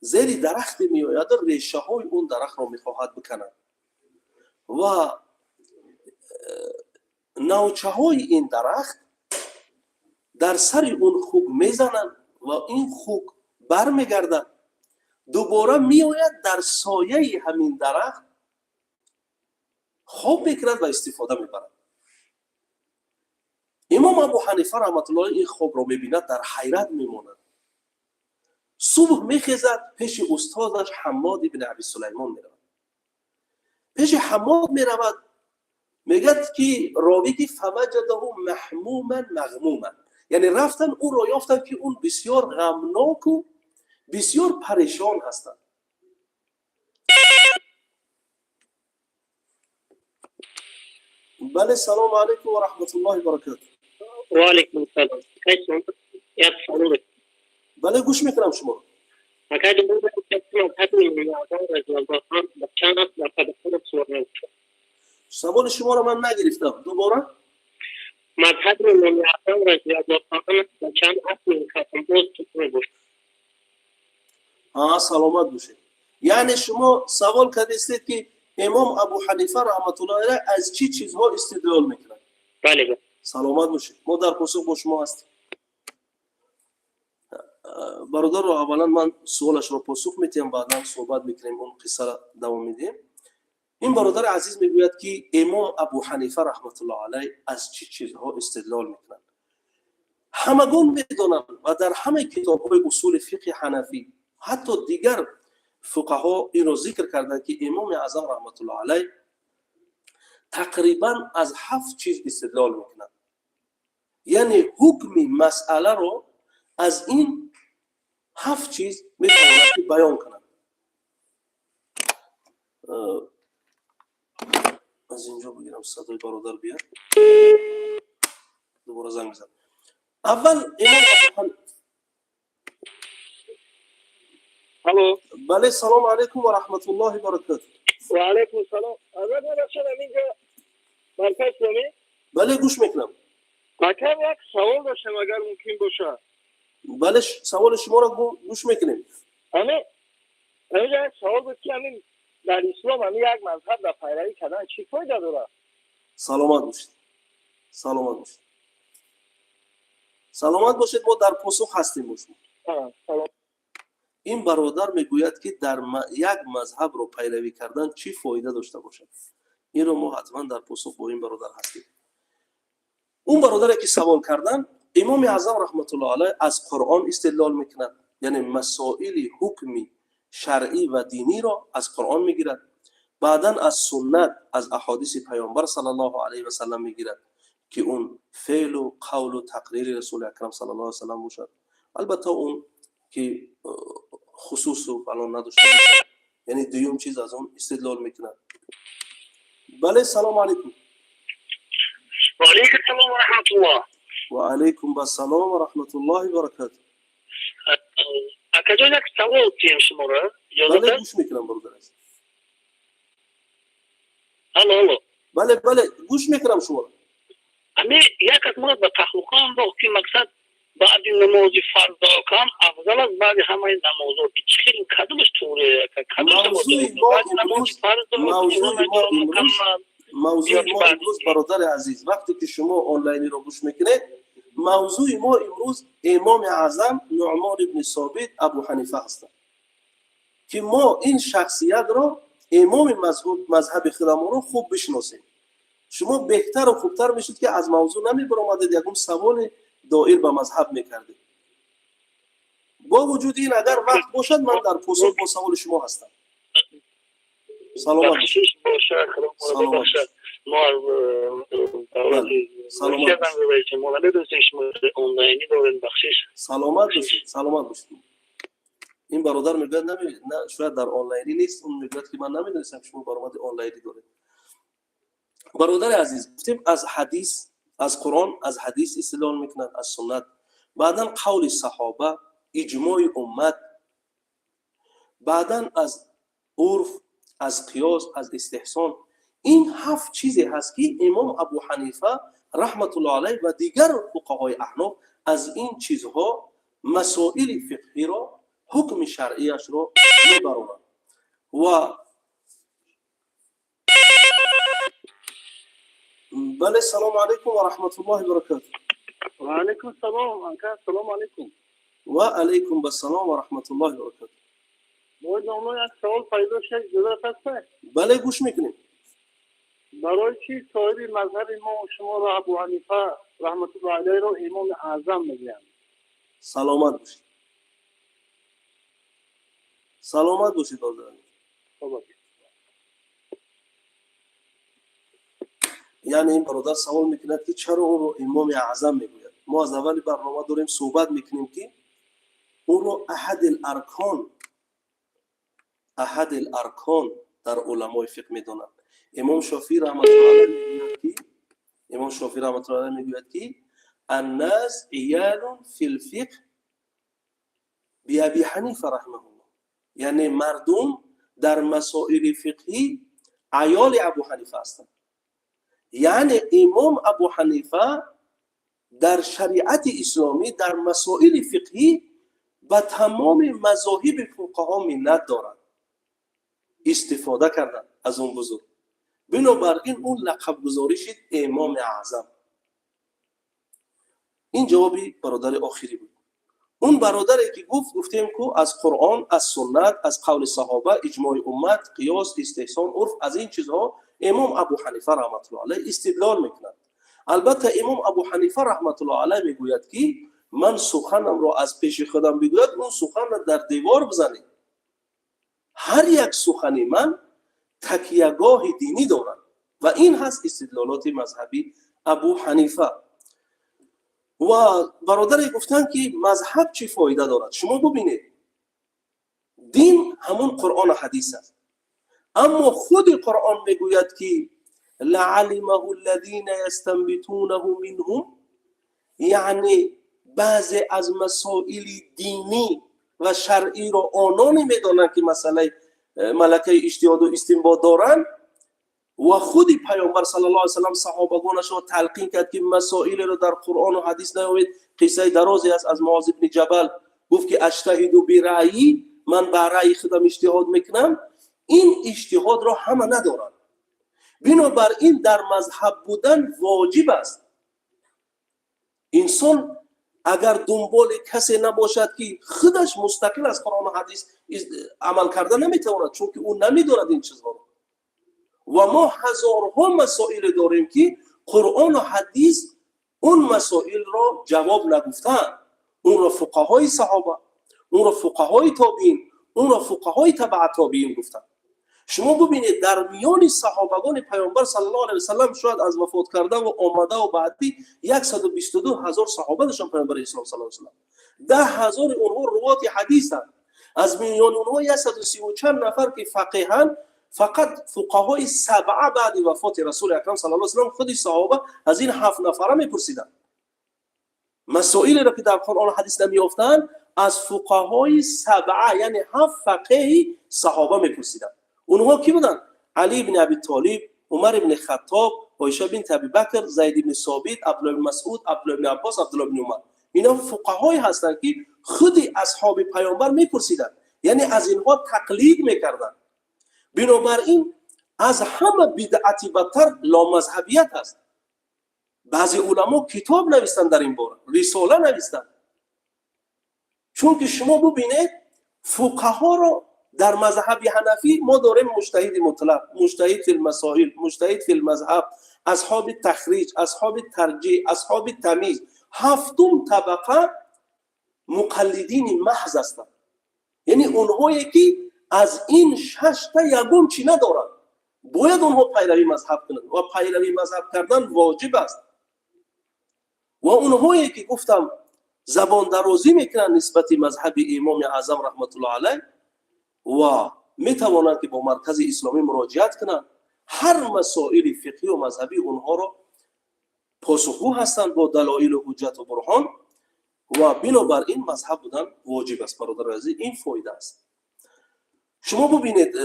зери дарахте меояду решаҳои он дарахтро мехоҳад биканад ва навчаҳои ин дарахт дар сари он хук мезананд ва ин хук бармегардад, дубора меояд, дар сояи ҳамин дарахт хоб мекунад ва истифода мебарад. Имом Абу Ҳанифа раҳматуллоҳ ин хобро мебинад, дар ҳайрат мемонад. Субҳ мехезад, пеши устодаш Ҳаммод ибни Аби Сулаймон меравад. Пеши Ҳаммод меравад, мегӯяд ки ровӣ ки فوجده مهموما مغموما, яъне рафтан, ӯро ёфтанд, ки он бисёр ғамноку бисёр парешон ҳастанд. Бале, салому алайкум ва раҳматуллоҳи баракату. Ва алайкум ассалом. Як савол. Бале, гӯш мекунам шуморо. Акай, чанд Саволи шуморо ман нагирифтам, дубора. Мазҳаби Имоми Аъзам разияллоҳу анҳу ба чанд асл боз мебошад? А, саломат бошед. Яъне шумо савол кардистед, ки имом Абу Ҳанифа раҳматуллоҳи алайҳ аз чӣ чизҳо истидлол мекунад? Бале. Саломат бошед, мо дар посух бо шумо ҳастем. Бародарро аввалан ман суолашро посух метиҳам, баъдан суҳбат мекунем, он қиссаро давом медиҳем. Ин бародари азиз мегӯяд, ки имом Абу Ҳанифа раҳматуллоҳ алайҳ аз чӣ чизҳо истидлол мекунанд. Ҳамагон медонанд ва дар ҳамаи китобҳои усули фиқҳи ҳанафӣ, ҳатто дигар фуқаҳо инро зикр карданд, ки имоми аъзам раҳматуллоҳ алайҳ тақрибан аз ҳафт чиз истидлол мекунад, яъне ҳукми масъаларо аз ин ҳафт чиз метавонад ки баён кунад. Аз инҷо бигирам, садои бародар биёд, дубора занг мезанам. Аввал имом Алло. Бале, салому алайкум ва раҳматуллоҳи баракату. Ва алайкум салом. Азат мебахшад, ҳаминҷо марказ исломӣ? Бале, гӯш мекунам. Акам, як савол доштам, агар мумкин бошад. Бале, саволи шуморо гӯш мекунем. Ҳаминҷо як савол буд, ки ҳамин дар ислом ҳамин як мазҳаб дар пайравӣ кардан чӣ фоида дорад? Саломат бошед, саломат бошед, саломат бошед, мо дар посух ҳастем бо шумо. Ин бародар мегӯяд, ки дар як мазҳабро пайравӣ кардан чӣ фоида дошта бошад. Инро мо ҳатман дар посух бо ин бародар ҳастем. Он бародаре ки савол кардан, имоми аъзам раҳматуллоҳ алайҳ аз Қуръон истидлол мекунад, яъне масоили ҳукми шаръӣ ва диниро аз Қуръон мегирад, баъдан аз суннат, аз аҳодиси Паёмбар саллаллоҳу алайҳи васалам мегирад, ки он феълу қавлу тақрири Расули Акрам саллаллоҳу алайҳи васалам бошад, албатта он ки хусусу фалон надошта бошад, яъне дуюм чиз аз он истидлол мекунад. Бале, салому алайкум. Ва алайкум салом ва раҳматуллоҳ. Ва алайкум ассалом ва раҳматуллоҳи баракату. Акаҷон, як савол тием шуморо. Бале, гӯш мекунам, бародар азиз. Алло, алло. Бале, бале, гӯш мекунам шуморо. Ами як аз мо ба таҳлука андохт, ки мақсад баъди намози фарз дуо кан афзал аст баъди ҳамаи намозҳо. Чӣ хел, кадомаш туғри? Мавзӯи мо имрӯз, бародари азиз, вақте ки шумо онлайниро гӯш мекунед, мавзӯи мо имрӯз имоми аъзам Нуъмон ибни Собит Абу Ҳанифа ҳастанд, ки мо ин шахсиятро, имоми мазҳаби худамонро хуб бишиносем. Шумо беҳтару хубтар мешуд, ки аз мавзӯъ намебаромадед, ягон саволи доир ба мазҳаб мекардед. Бо вуҷуди ин, агар вақт бошад, ман дар посух бо саволи шумо ҳастам. Саломат. Бошад. Мо аз давлати мо намедонистем, шумо онлайнӣ доред, бахшиш. Саломат бошед, саломат бошед. Ин бародар мегӯяд, шояд дар онлайнӣ нест. Он мегӯяд, ки ман намедонистам, шумо баромади онлайнӣ доред. Бародари азиз, гуфтем, аз ҳадис, аз Қуръон, аз ҳадис истидлол мекунад, аз суннат, баъдан қавли саҳоба. иҷмои уммат, баъдан аз урф, аз қиёс, аз истеҳсон. Ин ҳафт чизе ҳаст, ки имом Абу Ҳанифа раҳматуллоҳ алайҳ ва дигар фуқаҳои аҳноф аз ин чизҳо масоили фиқҳиро, ҳукми шаръияшро мебароранд. Ва бале, салому алайкум ва раҳматуллоҳи баракату. Ва алайкум салом, ака, салому алайкум. Ва алайкум ассалом ва раҳматуллоҳи баракату. Бояд номо як савол пайдо шуд, иҷозат ҳаст? Бале, гӯш мекунем. Барои чӣ соҳиби мазҳаби мо шуморо Абу Ҳанифа раҳматуллоҳи алайҳро имоми аъзам мегӯянд? Саломат бошед, саломат бошед, бародар. Яъне ин бародар савол мекунад, ки чаро ӯро имоми аъзам мегӯяд. Мо аз аввали барнома дорем суҳбат мекунем, ки ӯро аҳадил аркон, аҳадил аркон дар уламои фиқҳ медонанд. Имом Шофиӣ раҳматуллоҳ алайҳ мегӯяд ки, имом Шофиӣ раҳматуллоҳ алайҳ мегӯяд, ки الناس عيال في الفقه بأبي حنيفة رحمه الله, яъне мардум дар масоили фиқҳӣ аёли Абу Ҳанифа ҳастанд. Яъне имом Абу Ҳанифа дар шариати исломӣ, дар масоили фиқҳӣ ба тамоми мазоҳиби фуқаҳо миннат дорад, истифода карданд аз он бузург. Бинобар ин ӯ лақабгузорӣ шид имоми аъзам. Ин ҷавоби бародари охирӣ буд. Он бародаре ки гуфт, гуфтем ку, аз Қуръон, аз суннат, аз қавли саҳоба, иҷмои уммат, қиёс, истеҳсон, урф, аз ин чизҳо имом Абу Ҳанифа раҳматуллоҳ алайҳ истидлол мекунад. Албатта, имом Абу Ҳанифа раҳматуллоҳ алайҳ мегӯяд, ки ман суханамро аз пеши худам бигӯяд, он суханро дар девор бизанед. Ҳар як сухани ман такягоҳи динӣ дорад ва ин ҳаст истидлолоти мазҳаби Абу Ҳанифа. Ва бародаре гуфтанд, ки мазҳаб чӣ фоида дорад? Шумо бубинед, дин ҳамун Қуръону ҳадис аст, аммо худи Қуръон мегӯяд, ки لعلمه الذين يستنبطونه منهم, яъне баъзе аз масоили динӣ ва шаръиро ононе медонанд, ки масъалаи малакаи иҷтиҳоду истинбот доранд. Ва худи Паёмбар саллаллоҳу алайҳи васаллам саҳобагонашро талқин кард, ки масоилеро дар Қуръону ҳадис наёбед. Қиссаи дарозе аст аз Муоз ибни Ҷабал, гуфт, ки أجتهد برأيي, ман ба раъи худам иҷтиҳод мекунам. Ин иҷтиҳодро ҳама надоранд. Бинобар ин дар мазҳаб будан воҷиб аст. Инсон агар дунболи касе набошад, ки худаш мустақил аз Қуръону ҳадис амал карда наметавонад, чунки ӯ намедонад ин чизҳоро. Ва мо ҳазорҳо масоиле дорем, ки Қуръону ҳадис он масоилро ҷавоб нагуфтаанд. Онро фуқаҳои саҳоба, онро фуқаҳои тобиин, онро фуқаҳои табаа тобиин гуфтанд. Шумо бубинед, дар миёни саҳобагони Паёмбар саллаллоҳу алайҳи васаллам шояд аз вафот кардаву омадаву баъдӣ 122 000 саҳоба доштан Паёмбари ислом саллаллоҳу алайҳи васаллам. 10 000-и онҳо рувоти ҳадисанд. Аз миёни онҳо 130 чанд нафар, ки фақеҳанд. Фақат фуқаҳои сабъа баъди вафоти Расули акрам саллаллоҳу алайҳи васаллам, худи саҳоба аз ин ҳафт нафара мепурсиданд масоилеро, ки дар Қуръону ҳадис намеёфтанд. Аз фуқаҳои сабъа, яъне ҳафт фақеҳи саҳоба мепурсиданд. Онҳо кӣ буданд? Али ибни Аби Толиб, Умар ибни Хаттоб, Оиша бинти Аби Бакр, Зайд ибни Собит, Абдулло ибни Масъуд, Абдулло ибни Аббос, Абдулло ибни Умар. Инҳо фуқаҳое ҳастанд, ки худи асҳоби Паёмбар мепурсиданд, яъне аз инҳо тақлид мекарданд. Бинобар ин аз ҳама бидъати бадтар ломазҳабият аст. Баъзе уламо китоб навистанд дар ин бора, рисола навистанд. Чунки шумо бубинед, фуқаҳоро дар мазҳаби ҳанафӣ мо дорем муҷтаҳиди мутлақ, муҷтаҳид фил масоил, муҷтаҳид фил мазҳаб, асҳоби тахриҷ, асҳоби тарҷиҳ, асҳоби тамйиз. Ҳафтум табақа муқаллидини маҳз ҳастанд, яъне онҳое, ки аз ин шашта ягон чӣ надоранд. Бояд онҳо пайравӣ мазҳаб кунанд ва пайравӣ мазҳаб кардан воҷиб аст. Ва онҳое, ки гуфтам, забондарозӣ мекунанд нисбати мазҳаби имоми аъзам раҳматуллоҳ алайҳ, ва метавонанд, ки бо маркази исломӣ муроҷиат кунанд, ҳар масоили фиқҳию мазҳабӣ онҳоро посухгӯ ҳастанд бо далоилу ҳуҷҷату бурҳон. Ва бинобар ин мазҳаб будан воҷиб аст, бародари азиз, ин фоида аст. Шумо бубинед,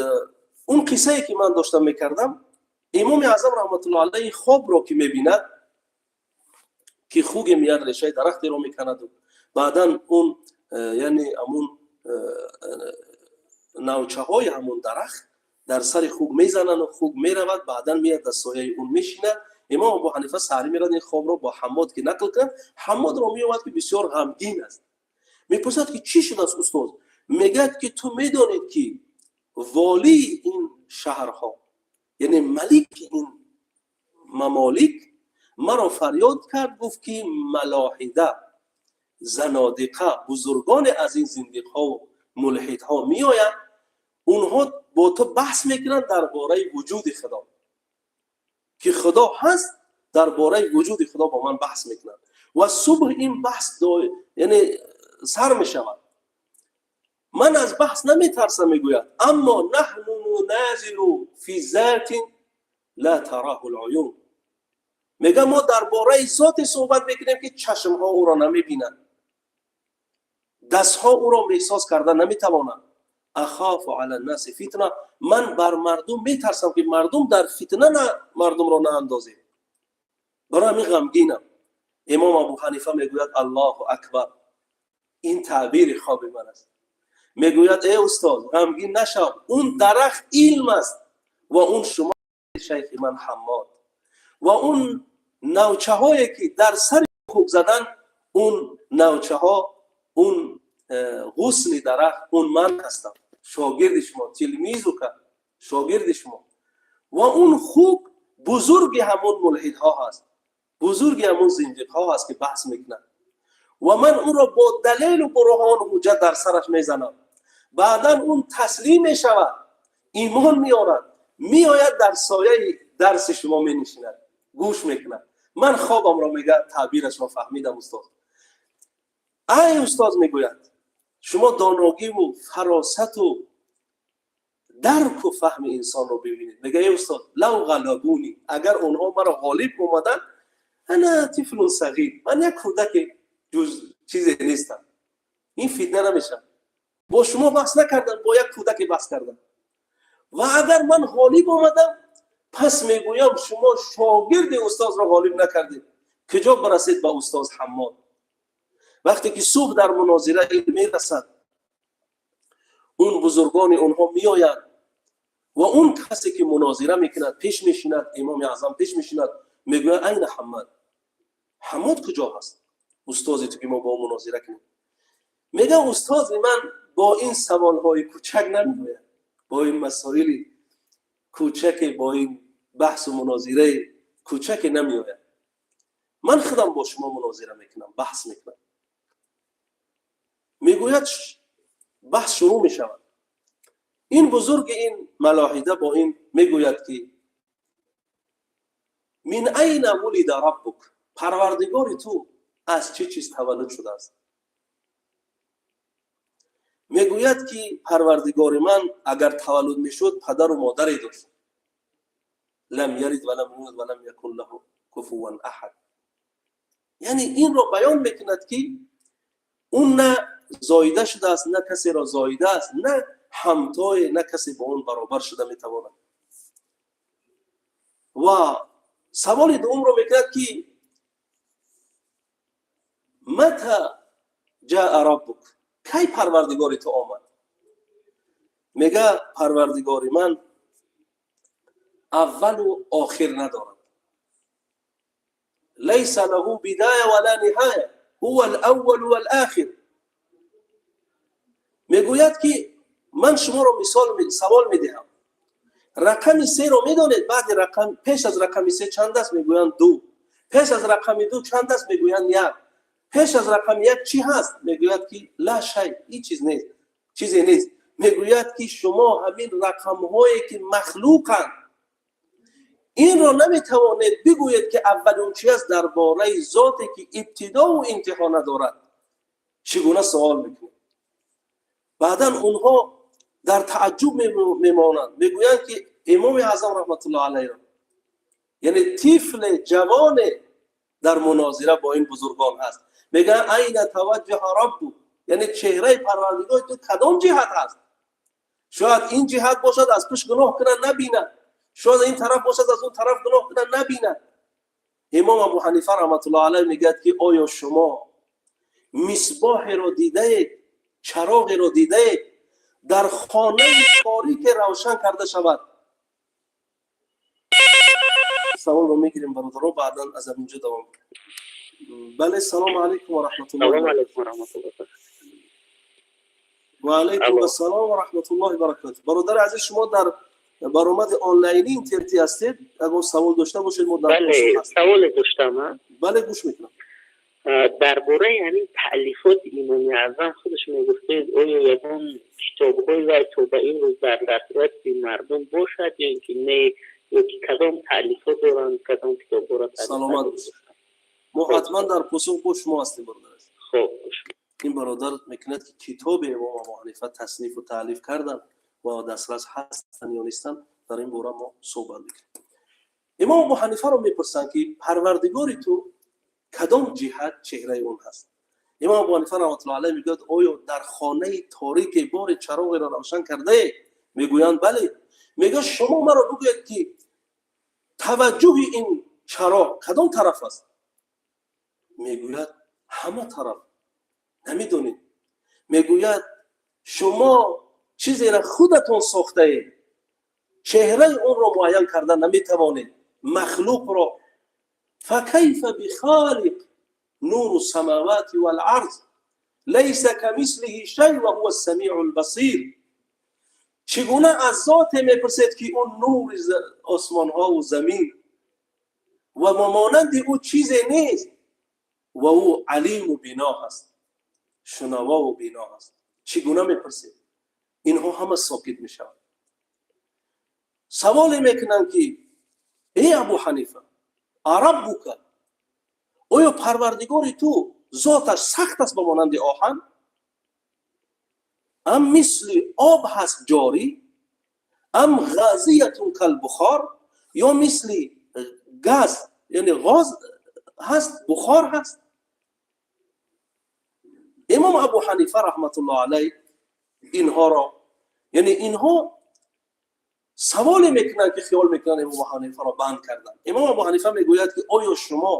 он қиссае, ки ман доштам мекардам, Имоми Аъзам раҳматулло алайҳи хобро ки мебинад, ки хуге меяд, решаи дарахтеро меканаду баъдан он яъне ҳамун навчаҳои ҳамун дарахт дар сари хуг мезанану хуг меравад, баъдан меяд, дар сояи он мешинад. Имом Абу Ҳанифа саҳарӣ мерад, ин хобро бо Ҳаммод ки нақл кард, Ҳаммодро меёбад, ки бисёр ғамгин аст. Мепурсад, ки чӣ шудааст, устоз? Мегӯяд, ки ту медонед, ки волии ин шаҳрҳо, яъне малики ин мамолик, маро фарёд кард, гуфт, ки малоҳида, занодиқа, бузургоне аз ин зиндиқҳову мулҳидҳо меоянд, онҳо бо ту баҳс мекунанд дар бораи вуҷуди Худо, ки Худо ҳаст. Дар бораи вуҷуди Худо бо ман баҳс мекунанд ва субҳ ин баҳс, яъне, сар мешавад. Ман аз баҳс наметарсам, мегӯяд, аммо نحن ننازع في ذات لا تراه العيون. Мега, мо дар бораи зоте суҳбат мекунем, ки чашмҳо ӯро намебинанд, дастҳо ӯро эҳсос карда наметавонанд. أخاف على الناس فتنة. Ман бар мардум метарсам, ки мардум дар фитна на мардумро наандозем, барои ҳамин ғамгинам. Имом Абу Ҳанифа мегӯяд: «Аллоҳу акбар, ин таъбири хоби ман аст». Мегӯяд: «Э устоз, ғамгин нашав, он дарахт илм аст ва он шумо, шайхи ман Ҳаммод, ва он навчаҳое, ки дар сари хук задан, он навчаҳо, он ғусни дарахт, он ман ҳастам, шогирди шумо, تلميذك, шогирди шумо, ва он хук бузурги ҳамон мулҳидҳо ҳаст, бузурги ҳамон зиндиқҳо ҳаст, ки баҳс мекунад, ва ман ӯро бо далелу бурҳону ҳуҷҷат дар сараш мезанам. Баъдан он таслим мешавад, имон меорад, меояд, дар сояи дарси шумо менишинад, гӯш мекунад. Ман хобамро, мега, таъбирашро фаҳмидам, устоз». Ай устоз, мегӯяд, шумо доногиву фаросату дарку фаҳми инсонро бибинед. Мега: «Эй устоз, لو غلبوني, агар онҳо маро ғолиб омаданд, أنا طفل صغير, ман як кӯдаке ҷуз чизе нестам, ин фитна намешавад. Бо шумо баҳс накардам, бо як кӯдаке баҳс кардам. Ва агар ман ғолиб омадам, пас мегӯям, шумо шогирди устозро ғолиб накардед, куҷо барасед ба устоз Ҳаммод?» Вақте ки субҳ дар мунозира мерасад, он бузургони онҳо меоянд ва он касе, ки мунозира мекунад, пеш мешинад. Имоми Аъзам пеш мешинад, мегӯяд: «أين حماد? Ҳаммод куҷо ҳаст, устози ту, ки мо бо мунозира кунем?» Мега: «Устози ман бо ин саволҳои кӯчак намеояд, бо ин масоили кӯчаке, бо ин баҳсу мунозираи кӯчаке намеояд. Ман худам бо шумо мунозира мекунам, баҳс мекунам». Мегӯяд, баҳс шурӯъ мешавад. Ин бузурги ин малоҳида бо ин мегӯяд, ки «من أين ولد ربك? Парвардигори ту аз чӣ чиз таваллуд шудааст?» Мегӯяд, ки парвардигори ман агар таваллуд мешуд, падару модаре дошт. لم يلد ولم يولد ولم يكن له كفوا أحد. Яъне инро баён мекунад, ки ӯ на зоида шудааст, на касеро зоидааст, на ҳамтое, на касе бо он баробар шуда метавонад. Ва саволи дуюмро мекунад, ки «متى جاء ربك? Кай парвардигори ту омад?» Мега: «Парвардигори ман аввалу охир надорад. ليس له بداية ولا نهاية، هو الأول والآخر». Мегӯяд, ки ман шуморо мисол савол медиҳам: рақами серо медонед? Баъди рақам, пеш аз рақами се чанд аст? Мегӯянд: ду. Пеш аз рақами ду чанд аст? Мегӯянд: як. Пеш аз рақами як чӣ ҳаст? Мегӯяд, ки لا شيء, ҳеҷ чиз нест, чизе нест. Мегӯяд, ки шумо ҳамин рақамҳое, ки махлуқанд, инро наметавонед бигӯед, ки аввалун чи аст. Дар бораи зоте, ки ибтидову интиҳо надорад, чӣ гуна савол мекунед? Баъдан онҳо дар тааҷҷуб мемонанд, мегӯянд, ки Имоми Аъзам раҳматуллоҳ алайҳ, яъне тифле, ҷавоне дар мунозира бо ин бузургон ҳаст. Мегӯяд: أين توجه ربك, яъне чеҳраи Парвардигори ту кадом ҷиҳат ҳаст? Шояд ин ҷиҳат бошад, аз пушт гуноҳ кунад, набинад, шояд ин тараф бошад, аз он тараф гуноҳ кунад, набинад. Имом Абу Ҳанифа раҳматуллоҳ алайҳ мегӯяд, ки оё шумо мисбоҳеро дидаед, чароғеро дидаед, дар хонаи торике равшан карда шавад? Саволро мегирем, бародаро, баъдан аз ҳаминҷо давом. Бале, салому алайкум ва раҳматуллоҳ. Ва алайкум ассалом ва раҳматуллоҳи баракату. Бародари азиз, шумо дар баромади онлайни интернетӣ ҳастед. Ягон савол дошта бошед, мо дар Бале, саволе доштам. Бале, гӯш мекунам. Дар бораи ҳамин таълифоти Имоми Аъзам худаш мегуфтед, оё ягон китобҳои вай то ба имрӯз дар дастраси мардум бошад ё ин ки не, ё ки кадом таълифот доранд, кадом китобҳоро? Саломат бошед, мо ҳатман дар посух бо шумо ҳастем, бародар. Хоб. Ин бародар мекунад, ки китоби имом Абу Ҳанифа таснифу таълиф карданд ва дастрас ҳастанд ё нестанд, дар ин бора мо суҳбат мекунем. Имом Абу Ҳанифаро мепурсанд, ки Парвардигори ту кадом ҷиҳат чеҳраи он ҳаст? Имом Абу Ҳанифа раҳматуллоҳ алайҳ мегӯяд: оё дар хонаи торике бори чароғеро равшан кардае? Мегӯянд: бале. Мегӯяд: шумо маро бигӯед, ки таваҷҷӯҳи ин чароғ кадом тараф аст? Мегӯяд: ҳама тараф, намедонед. Мегӯяд: шумо чизеро худатон сохтаед, чеҳраи онро муайян карда наметавонед, махлуқро, فكيف بخالق نور السماوات والأرض ليس كمثله شيء وهو السميع البصير. Чӣ гуна аз зоте мепурсед, ки он нури осмонҳову замин ва монанди ӯ чизе нест ва ӯ алиму бино ҳаст, шунавову бино ҳаст? Чӣ гуна мепурсед? Инҳо ҳама сокит мешаванд. Саволе мекунанд, ки эй Абу Ҳанифа, أربك, оё Парвардигори ту зоташ сахт аст ба монанди оҳан, ам мисли об ҳаст ҷорӣ, أم غازية كالبخار, ё мисли газ, яъне ғоз ҳаст, бухор ҳаст? Имом Абу Ҳанифа раҳматуллоҳ алайҳ инҳоро, яъне инҳо саволе мекунанд, ки хиёл мекунанд имом Абу Ҳанифаро банд карданд. Имом Абу Ҳанифа мегӯяд, ки оё шумо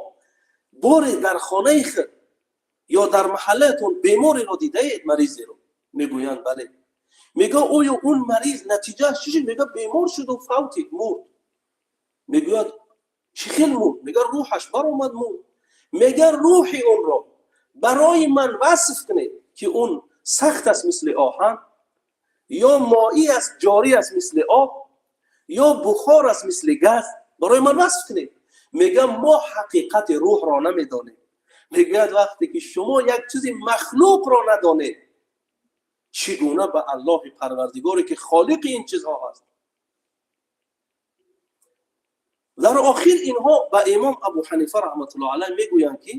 боре дар хонаи худ ё дар маҳаллаатон бемореро дидаед, маризеро? Мегӯянд: бале. Мегӯяд: оё он мариз натиҷааш чӣ шуд? Мегӯяд: бемор шуду фавтид, мурд. Мегӯяд: чӣ хел мурд? Мегӯяд: рӯҳаш баромад, мурд. Мегӯяд: рӯҳи онро барои ман васф кунед, ки он сахт аст мисли оҳан, ё моӣ аст, ҷорӣ аст мисли об, ё бухор аст мисли газ, барои ман васф кунед. Мегӯям: мо ҳақиқати рӯҳро намедонем. Мегӯяд: вақте ки шумо як чизи махлуқро надонед, чӣ гуна ба Аллоҳи Парвардигоре, ки холиқи ин чизҳо ҳаст? Дар охир инҳо ба имом Абу Ҳанифа раҳматуллоҳ алайҳ мегӯянд, ки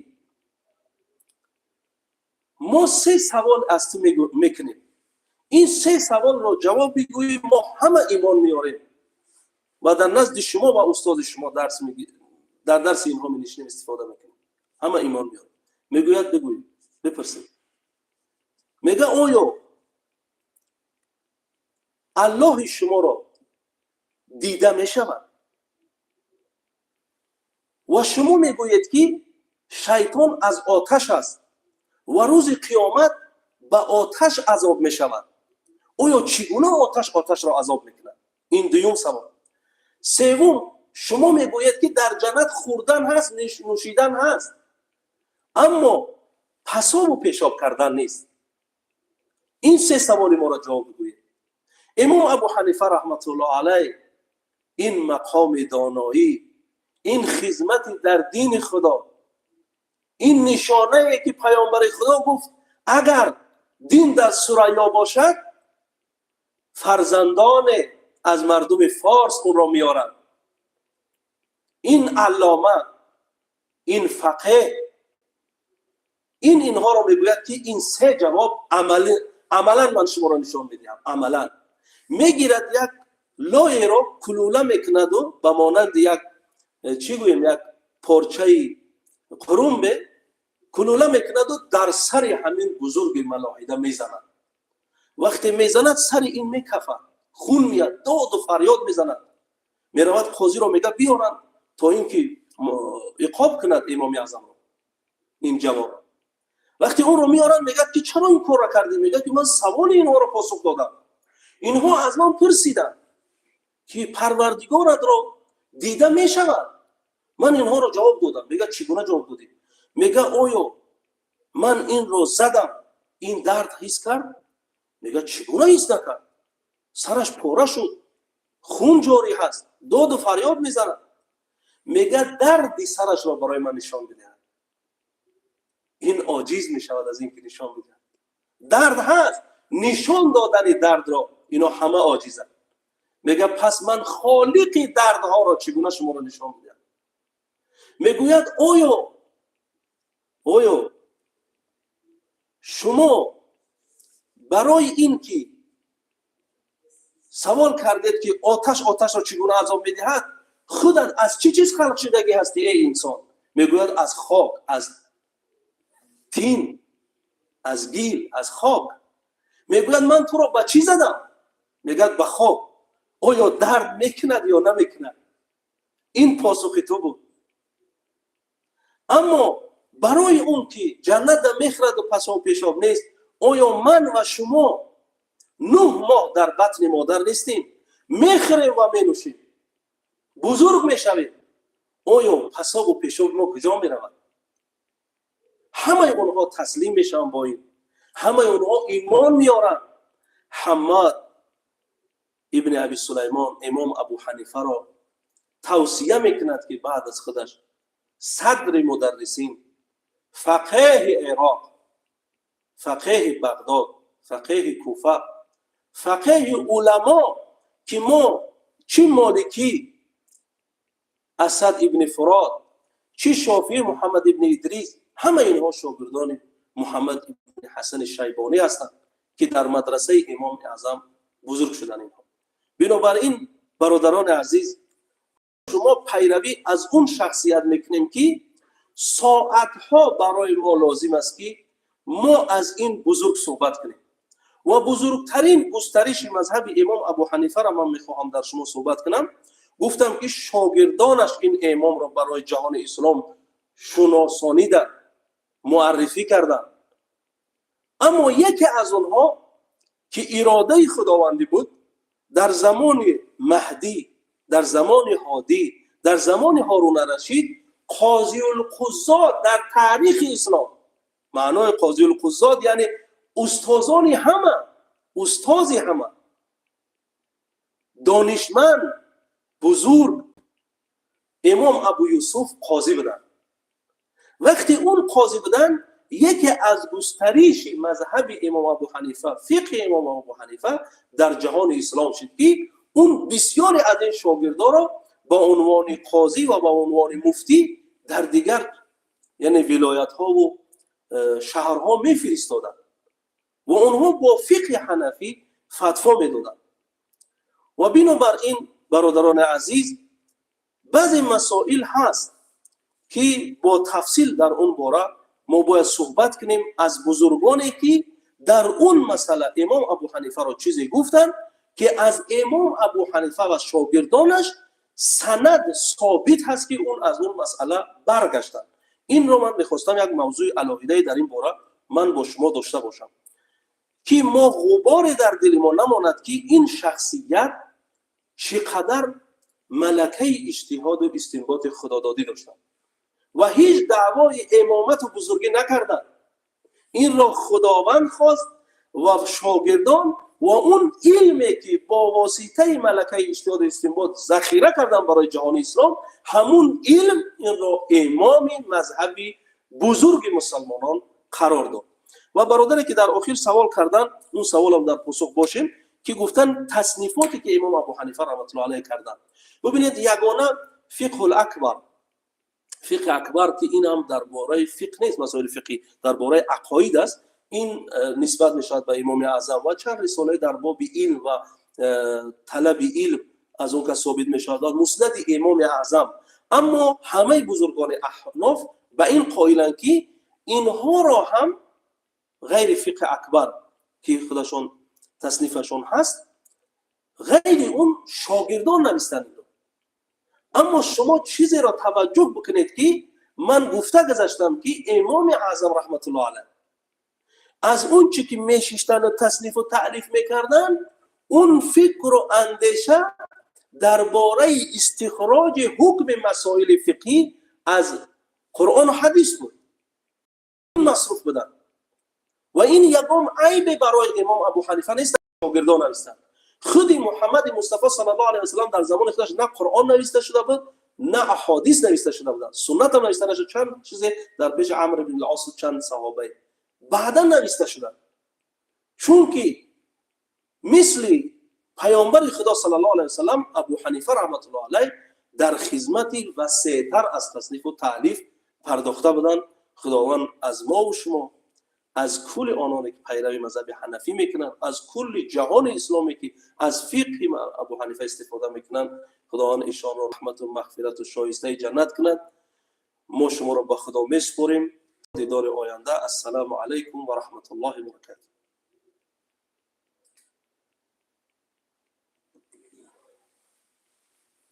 мо се савол аз ту мекунем, ин се саволро ҷавоб бигӯӣ, мо ҳама имон меорем ва дар назди шумо ва устоди шумо дарс, дар дарси инҳо менишинем, истифода мекунем, ҳама имон меорем. Мегӯяд: бигӯед, бипурсед. Мега: оё Аллоҳи шуморо дида мешавад? Ва шумо мегӯед, ки шайтон аз оташ аст ва рӯзи қиёмат ба оташ азоб мешавад. Оё чӣ гуна оташ оташро азоб мекунад? Ин дуюм савол. Севум, шумо мегӯед, ки дар ҷаннат хӯрдан ҳаст, нӯшидан ҳаст, аммо пасобу пешоб кардан нест. Ин се саволи моро ҷавоб бигӯед. Имом Абу Ҳанифа раҳматуллоҳ алайҳ, ин мақоми доноӣ, ин хизмати дар дини Худо, ин нишонае, ки паёмбари Худо гуфт: агар дин дар Сурайё бошад, фарзандоне аз мардуми форс онро меоранд, ин аллома, ин фақеҳ, ин инҳоро мегӯяд, ки ин се ҷавоб амалан ман шуморо нишон медиҳам. Амалан мегирад, як лоеро кулула мекунаду ба монанди як, чӣ гӯем, як порчаи қурумбе. Кулула мекунаду дар сари ҳамин бузурги малоҳида мезанад. Вақте мезанад, сари ин мекафад, хун меяд, доду фарёд мезанад. Меравад, қозиро мега биёранд, то ин ки иқоб кунад Имоми Аъзамро ин ҷавонро. Вақте онро меоранд, мегӯяд, ки чаро ин корро кардӣ? Мегӯяд, ки ман саволи инҳоро посух додам. Инҳо аз ман пурсиданд, ки Парвардигоратро дида мешавад? Ман инҳоро ҷавоб додам. Мегӯяд, чӣ гуна ҷавоб додӣ? Мега, оё ман инро задам, ин дард ҳис кард? Мега, чӣ гуна ҳис накард? Сараш пора шуд, хун ҷорӣ ҳаст, доду фарёд мезанад. Мега, дарди сарашро барои ман нишон бидиҳад. Ин оҷиз мешавад аз ин ки нишон бидиҳад. Дард ҳаст, нишон додани дардро ино ҳама оҷизанд. Мега, пас ман холиқи дардҳоро чӣ гуна шуморо нишон бидиҳам? Мегӯяд, оё шумо барои ин ки савол кардед, ки оташ оташро чӣ гуна азоб медиҳад, худат аз чӣ чиз халқ шудагӣ ҳастӣ, эй инсон? Мегӯяд, аз хок, аз тин, аз гил, аз хок. Мегӯяд, ман туро ба чӣ задам? Мегӯяд, ба хок. Оё дард мекунад ё намекунад? Ин посухи ту буд. Аммо барои он ки ҷаннатда мехӯраду пасоб пешоб нест, оё ман ва шумо 9 моҳ дар батни модар нестем, мехӯрем ва менӯшем, бузург мешавем? Оё пасобу пешоби мо куҷо меравад? Ҳамаи онҳо таслим мешаванд бо ин, ҳамаи онҳо имон меоранд. Ҳаммад ибни Аби Сулаймон Имом Абу Ҳанифаро тавсия мекунад, ки баъд аз худаш садри мударрисин, фақеҳи Ироқ, фақеҳи Бағдод, фақеҳи Куфа, фақеҳи уламо, ки мо чӣ моликӣ Асад ибни Фурод, чӣ шофии Муҳаммад ибни Идрис, ҳама инҳо шогирдони Муҳаммад ибни Ҳасани Шайбонӣ ҳастанд, ки дар мадрасаи Имоми Аъзам бузург шуданд инҳо. Бинобар ин, бародарони азиз, шумо пайравӣ аз он шахсият мекунем, ки соатҳо барои мо лозим аст, ки мо аз ин бузург суҳбат кунем. Ва бузургтарин густариши мазҳаби Имом Абу Ҳанифаро ман мехоҳам дар шумо суҳбат кунам. Гуфтам, ки шогирдонаш ин имомро барои ҷаҳони ислом шуносониданд, муаррифӣ карданд. Аммо яке аз онҳо, ки иродаи худовандӣ буд, дар замони Маҳдӣ, дар замони Ҳодӣ, дар замони Ҳоруна Рашид қозиулқузот дар таърихи ислом, маънои қозиулқузот яъне устозони ҳама, устози ҳама, донишманд бузург Имом Абу Юсуф қозӣ буданд. Вақте он қозӣ буданд, яке аз густариши мазҳаби Имом Абу Ҳанифа, фиқҳи Имом Абу Ҳанифа дар ҷаҳони ислом шуд, ки он бисёре аз ин шогирдоро ба унвони қозӣ ва ба унвони муфтӣ дар дигар, яъне вилоятҳову шаҳрҳо мефиристоданд ва онҳо бо фиқҳи ҳанафӣ фатво медоданд. Ва бинобар ин, бародарони азиз, баъзе масоил ҳаст, ки бо тафсил дар он бора мо бояд суҳбат кунем аз бузургоне, ки дар он масъала Имом Абу Ҳанифаро чизе гуфтанд, ки аз Имом Абу Ҳанифа ва шогирдонаш санад собит ҳаст, ки он аз он масъала баргаштанд. Инро ман мехостам як мавзӯи алоҳидае дар ин бора ман бо шумо дошта бошам, ки мо ғуборе дар дили мо намонад, ки ин шахсият чӣ қадар малакаи иҷтиҳоду истинботи худододӣ доштанд ва ҳеҷ даъвои имомату бузургӣ накарданд. Инро Худованд хост ва шогирдон ва он илме, ки бо воситаи малакаи иҷтиҳоду истинбот захира кардан барои ҷаҳони ислом, ҳамун илм инро имоми мазҳаби бузурги мусалмонон қарор дод. Ва бародаре, ки дар охир савол карданд, он саволам дар посух бошем, ки гуфтанд таснифоте, ки Имом Абу Ҳанифа раҳматуллоҳ алайҳ карданд. Бубинед, ягона Фиқҳул Акбар, Фиқҳи Акбар, ки ин ҳам дар бораи фиқҳ нест, масоили фиқҳӣ, дар бораи ақоид аст, ин нисбат мешавад ба Имоми Аъзам ва чанд рисолаи дар боби илм ва талаби илм аз он кас собит мешавад ва Муснади Имоми Аъзам. Аммо ҳамаи бузургони аҳноф ба ин қоиланд, ки Инҳоро ҳам ғайри фиқҳи акбар, ки худашон таснифашон ҳаст, ғайри он шогирдон навистанд. Аммо шумо чизеро таваҷҷӯҳ бикунед, ки ман гуфта гузаштам, ки Имоми Аъзам раҳматуллоҳ алайҳ аз он чӣ ки мешиштану таснифу таълиф мекарданд, он фикру андеша дар бораи истихроҷи ҳукми масоили фиқҳӣ аз Қуръону ҳадис буд, масруф буданд. Ва ин ягон айбе барои Имом Абу Ҳанифа нест, шогирдон навистанд. Худи Муҳаммади Мустафо саллаллоҳу алайҳи васаллам дар замони худаш на Қуръон нависта шуда буд, на аҳодис нависта шуда буданд, суннатам нависта нашуд. Чанд чизе дар пеши Амр ибн Ос, чанд саҳобае баъдан нависта шуданд, чунки мисли паёмбари Худо саллаллоҳу алайҳи васаллам, Абу Ҳанифа раҳматуллоҳ алайҳ дар хизмати васеътар аз таснифу таълиф пардохта буданд. Худованд аз мову шумо, аз кулли ононе ки пайрави мазҳаби ҳанафӣ мекунанд, аз кулли ҷаҳони исломе ки аз фиқҳи Абу Ҳанифа истифода мекунанд, Худованд ишонро раҳмату мағфирату шоистаи ҷаннат кунад. Мо шуморо ба Худо месупорем. Дидори оянда. Ассалому алайкум ва раҳматуллоҳи баракату.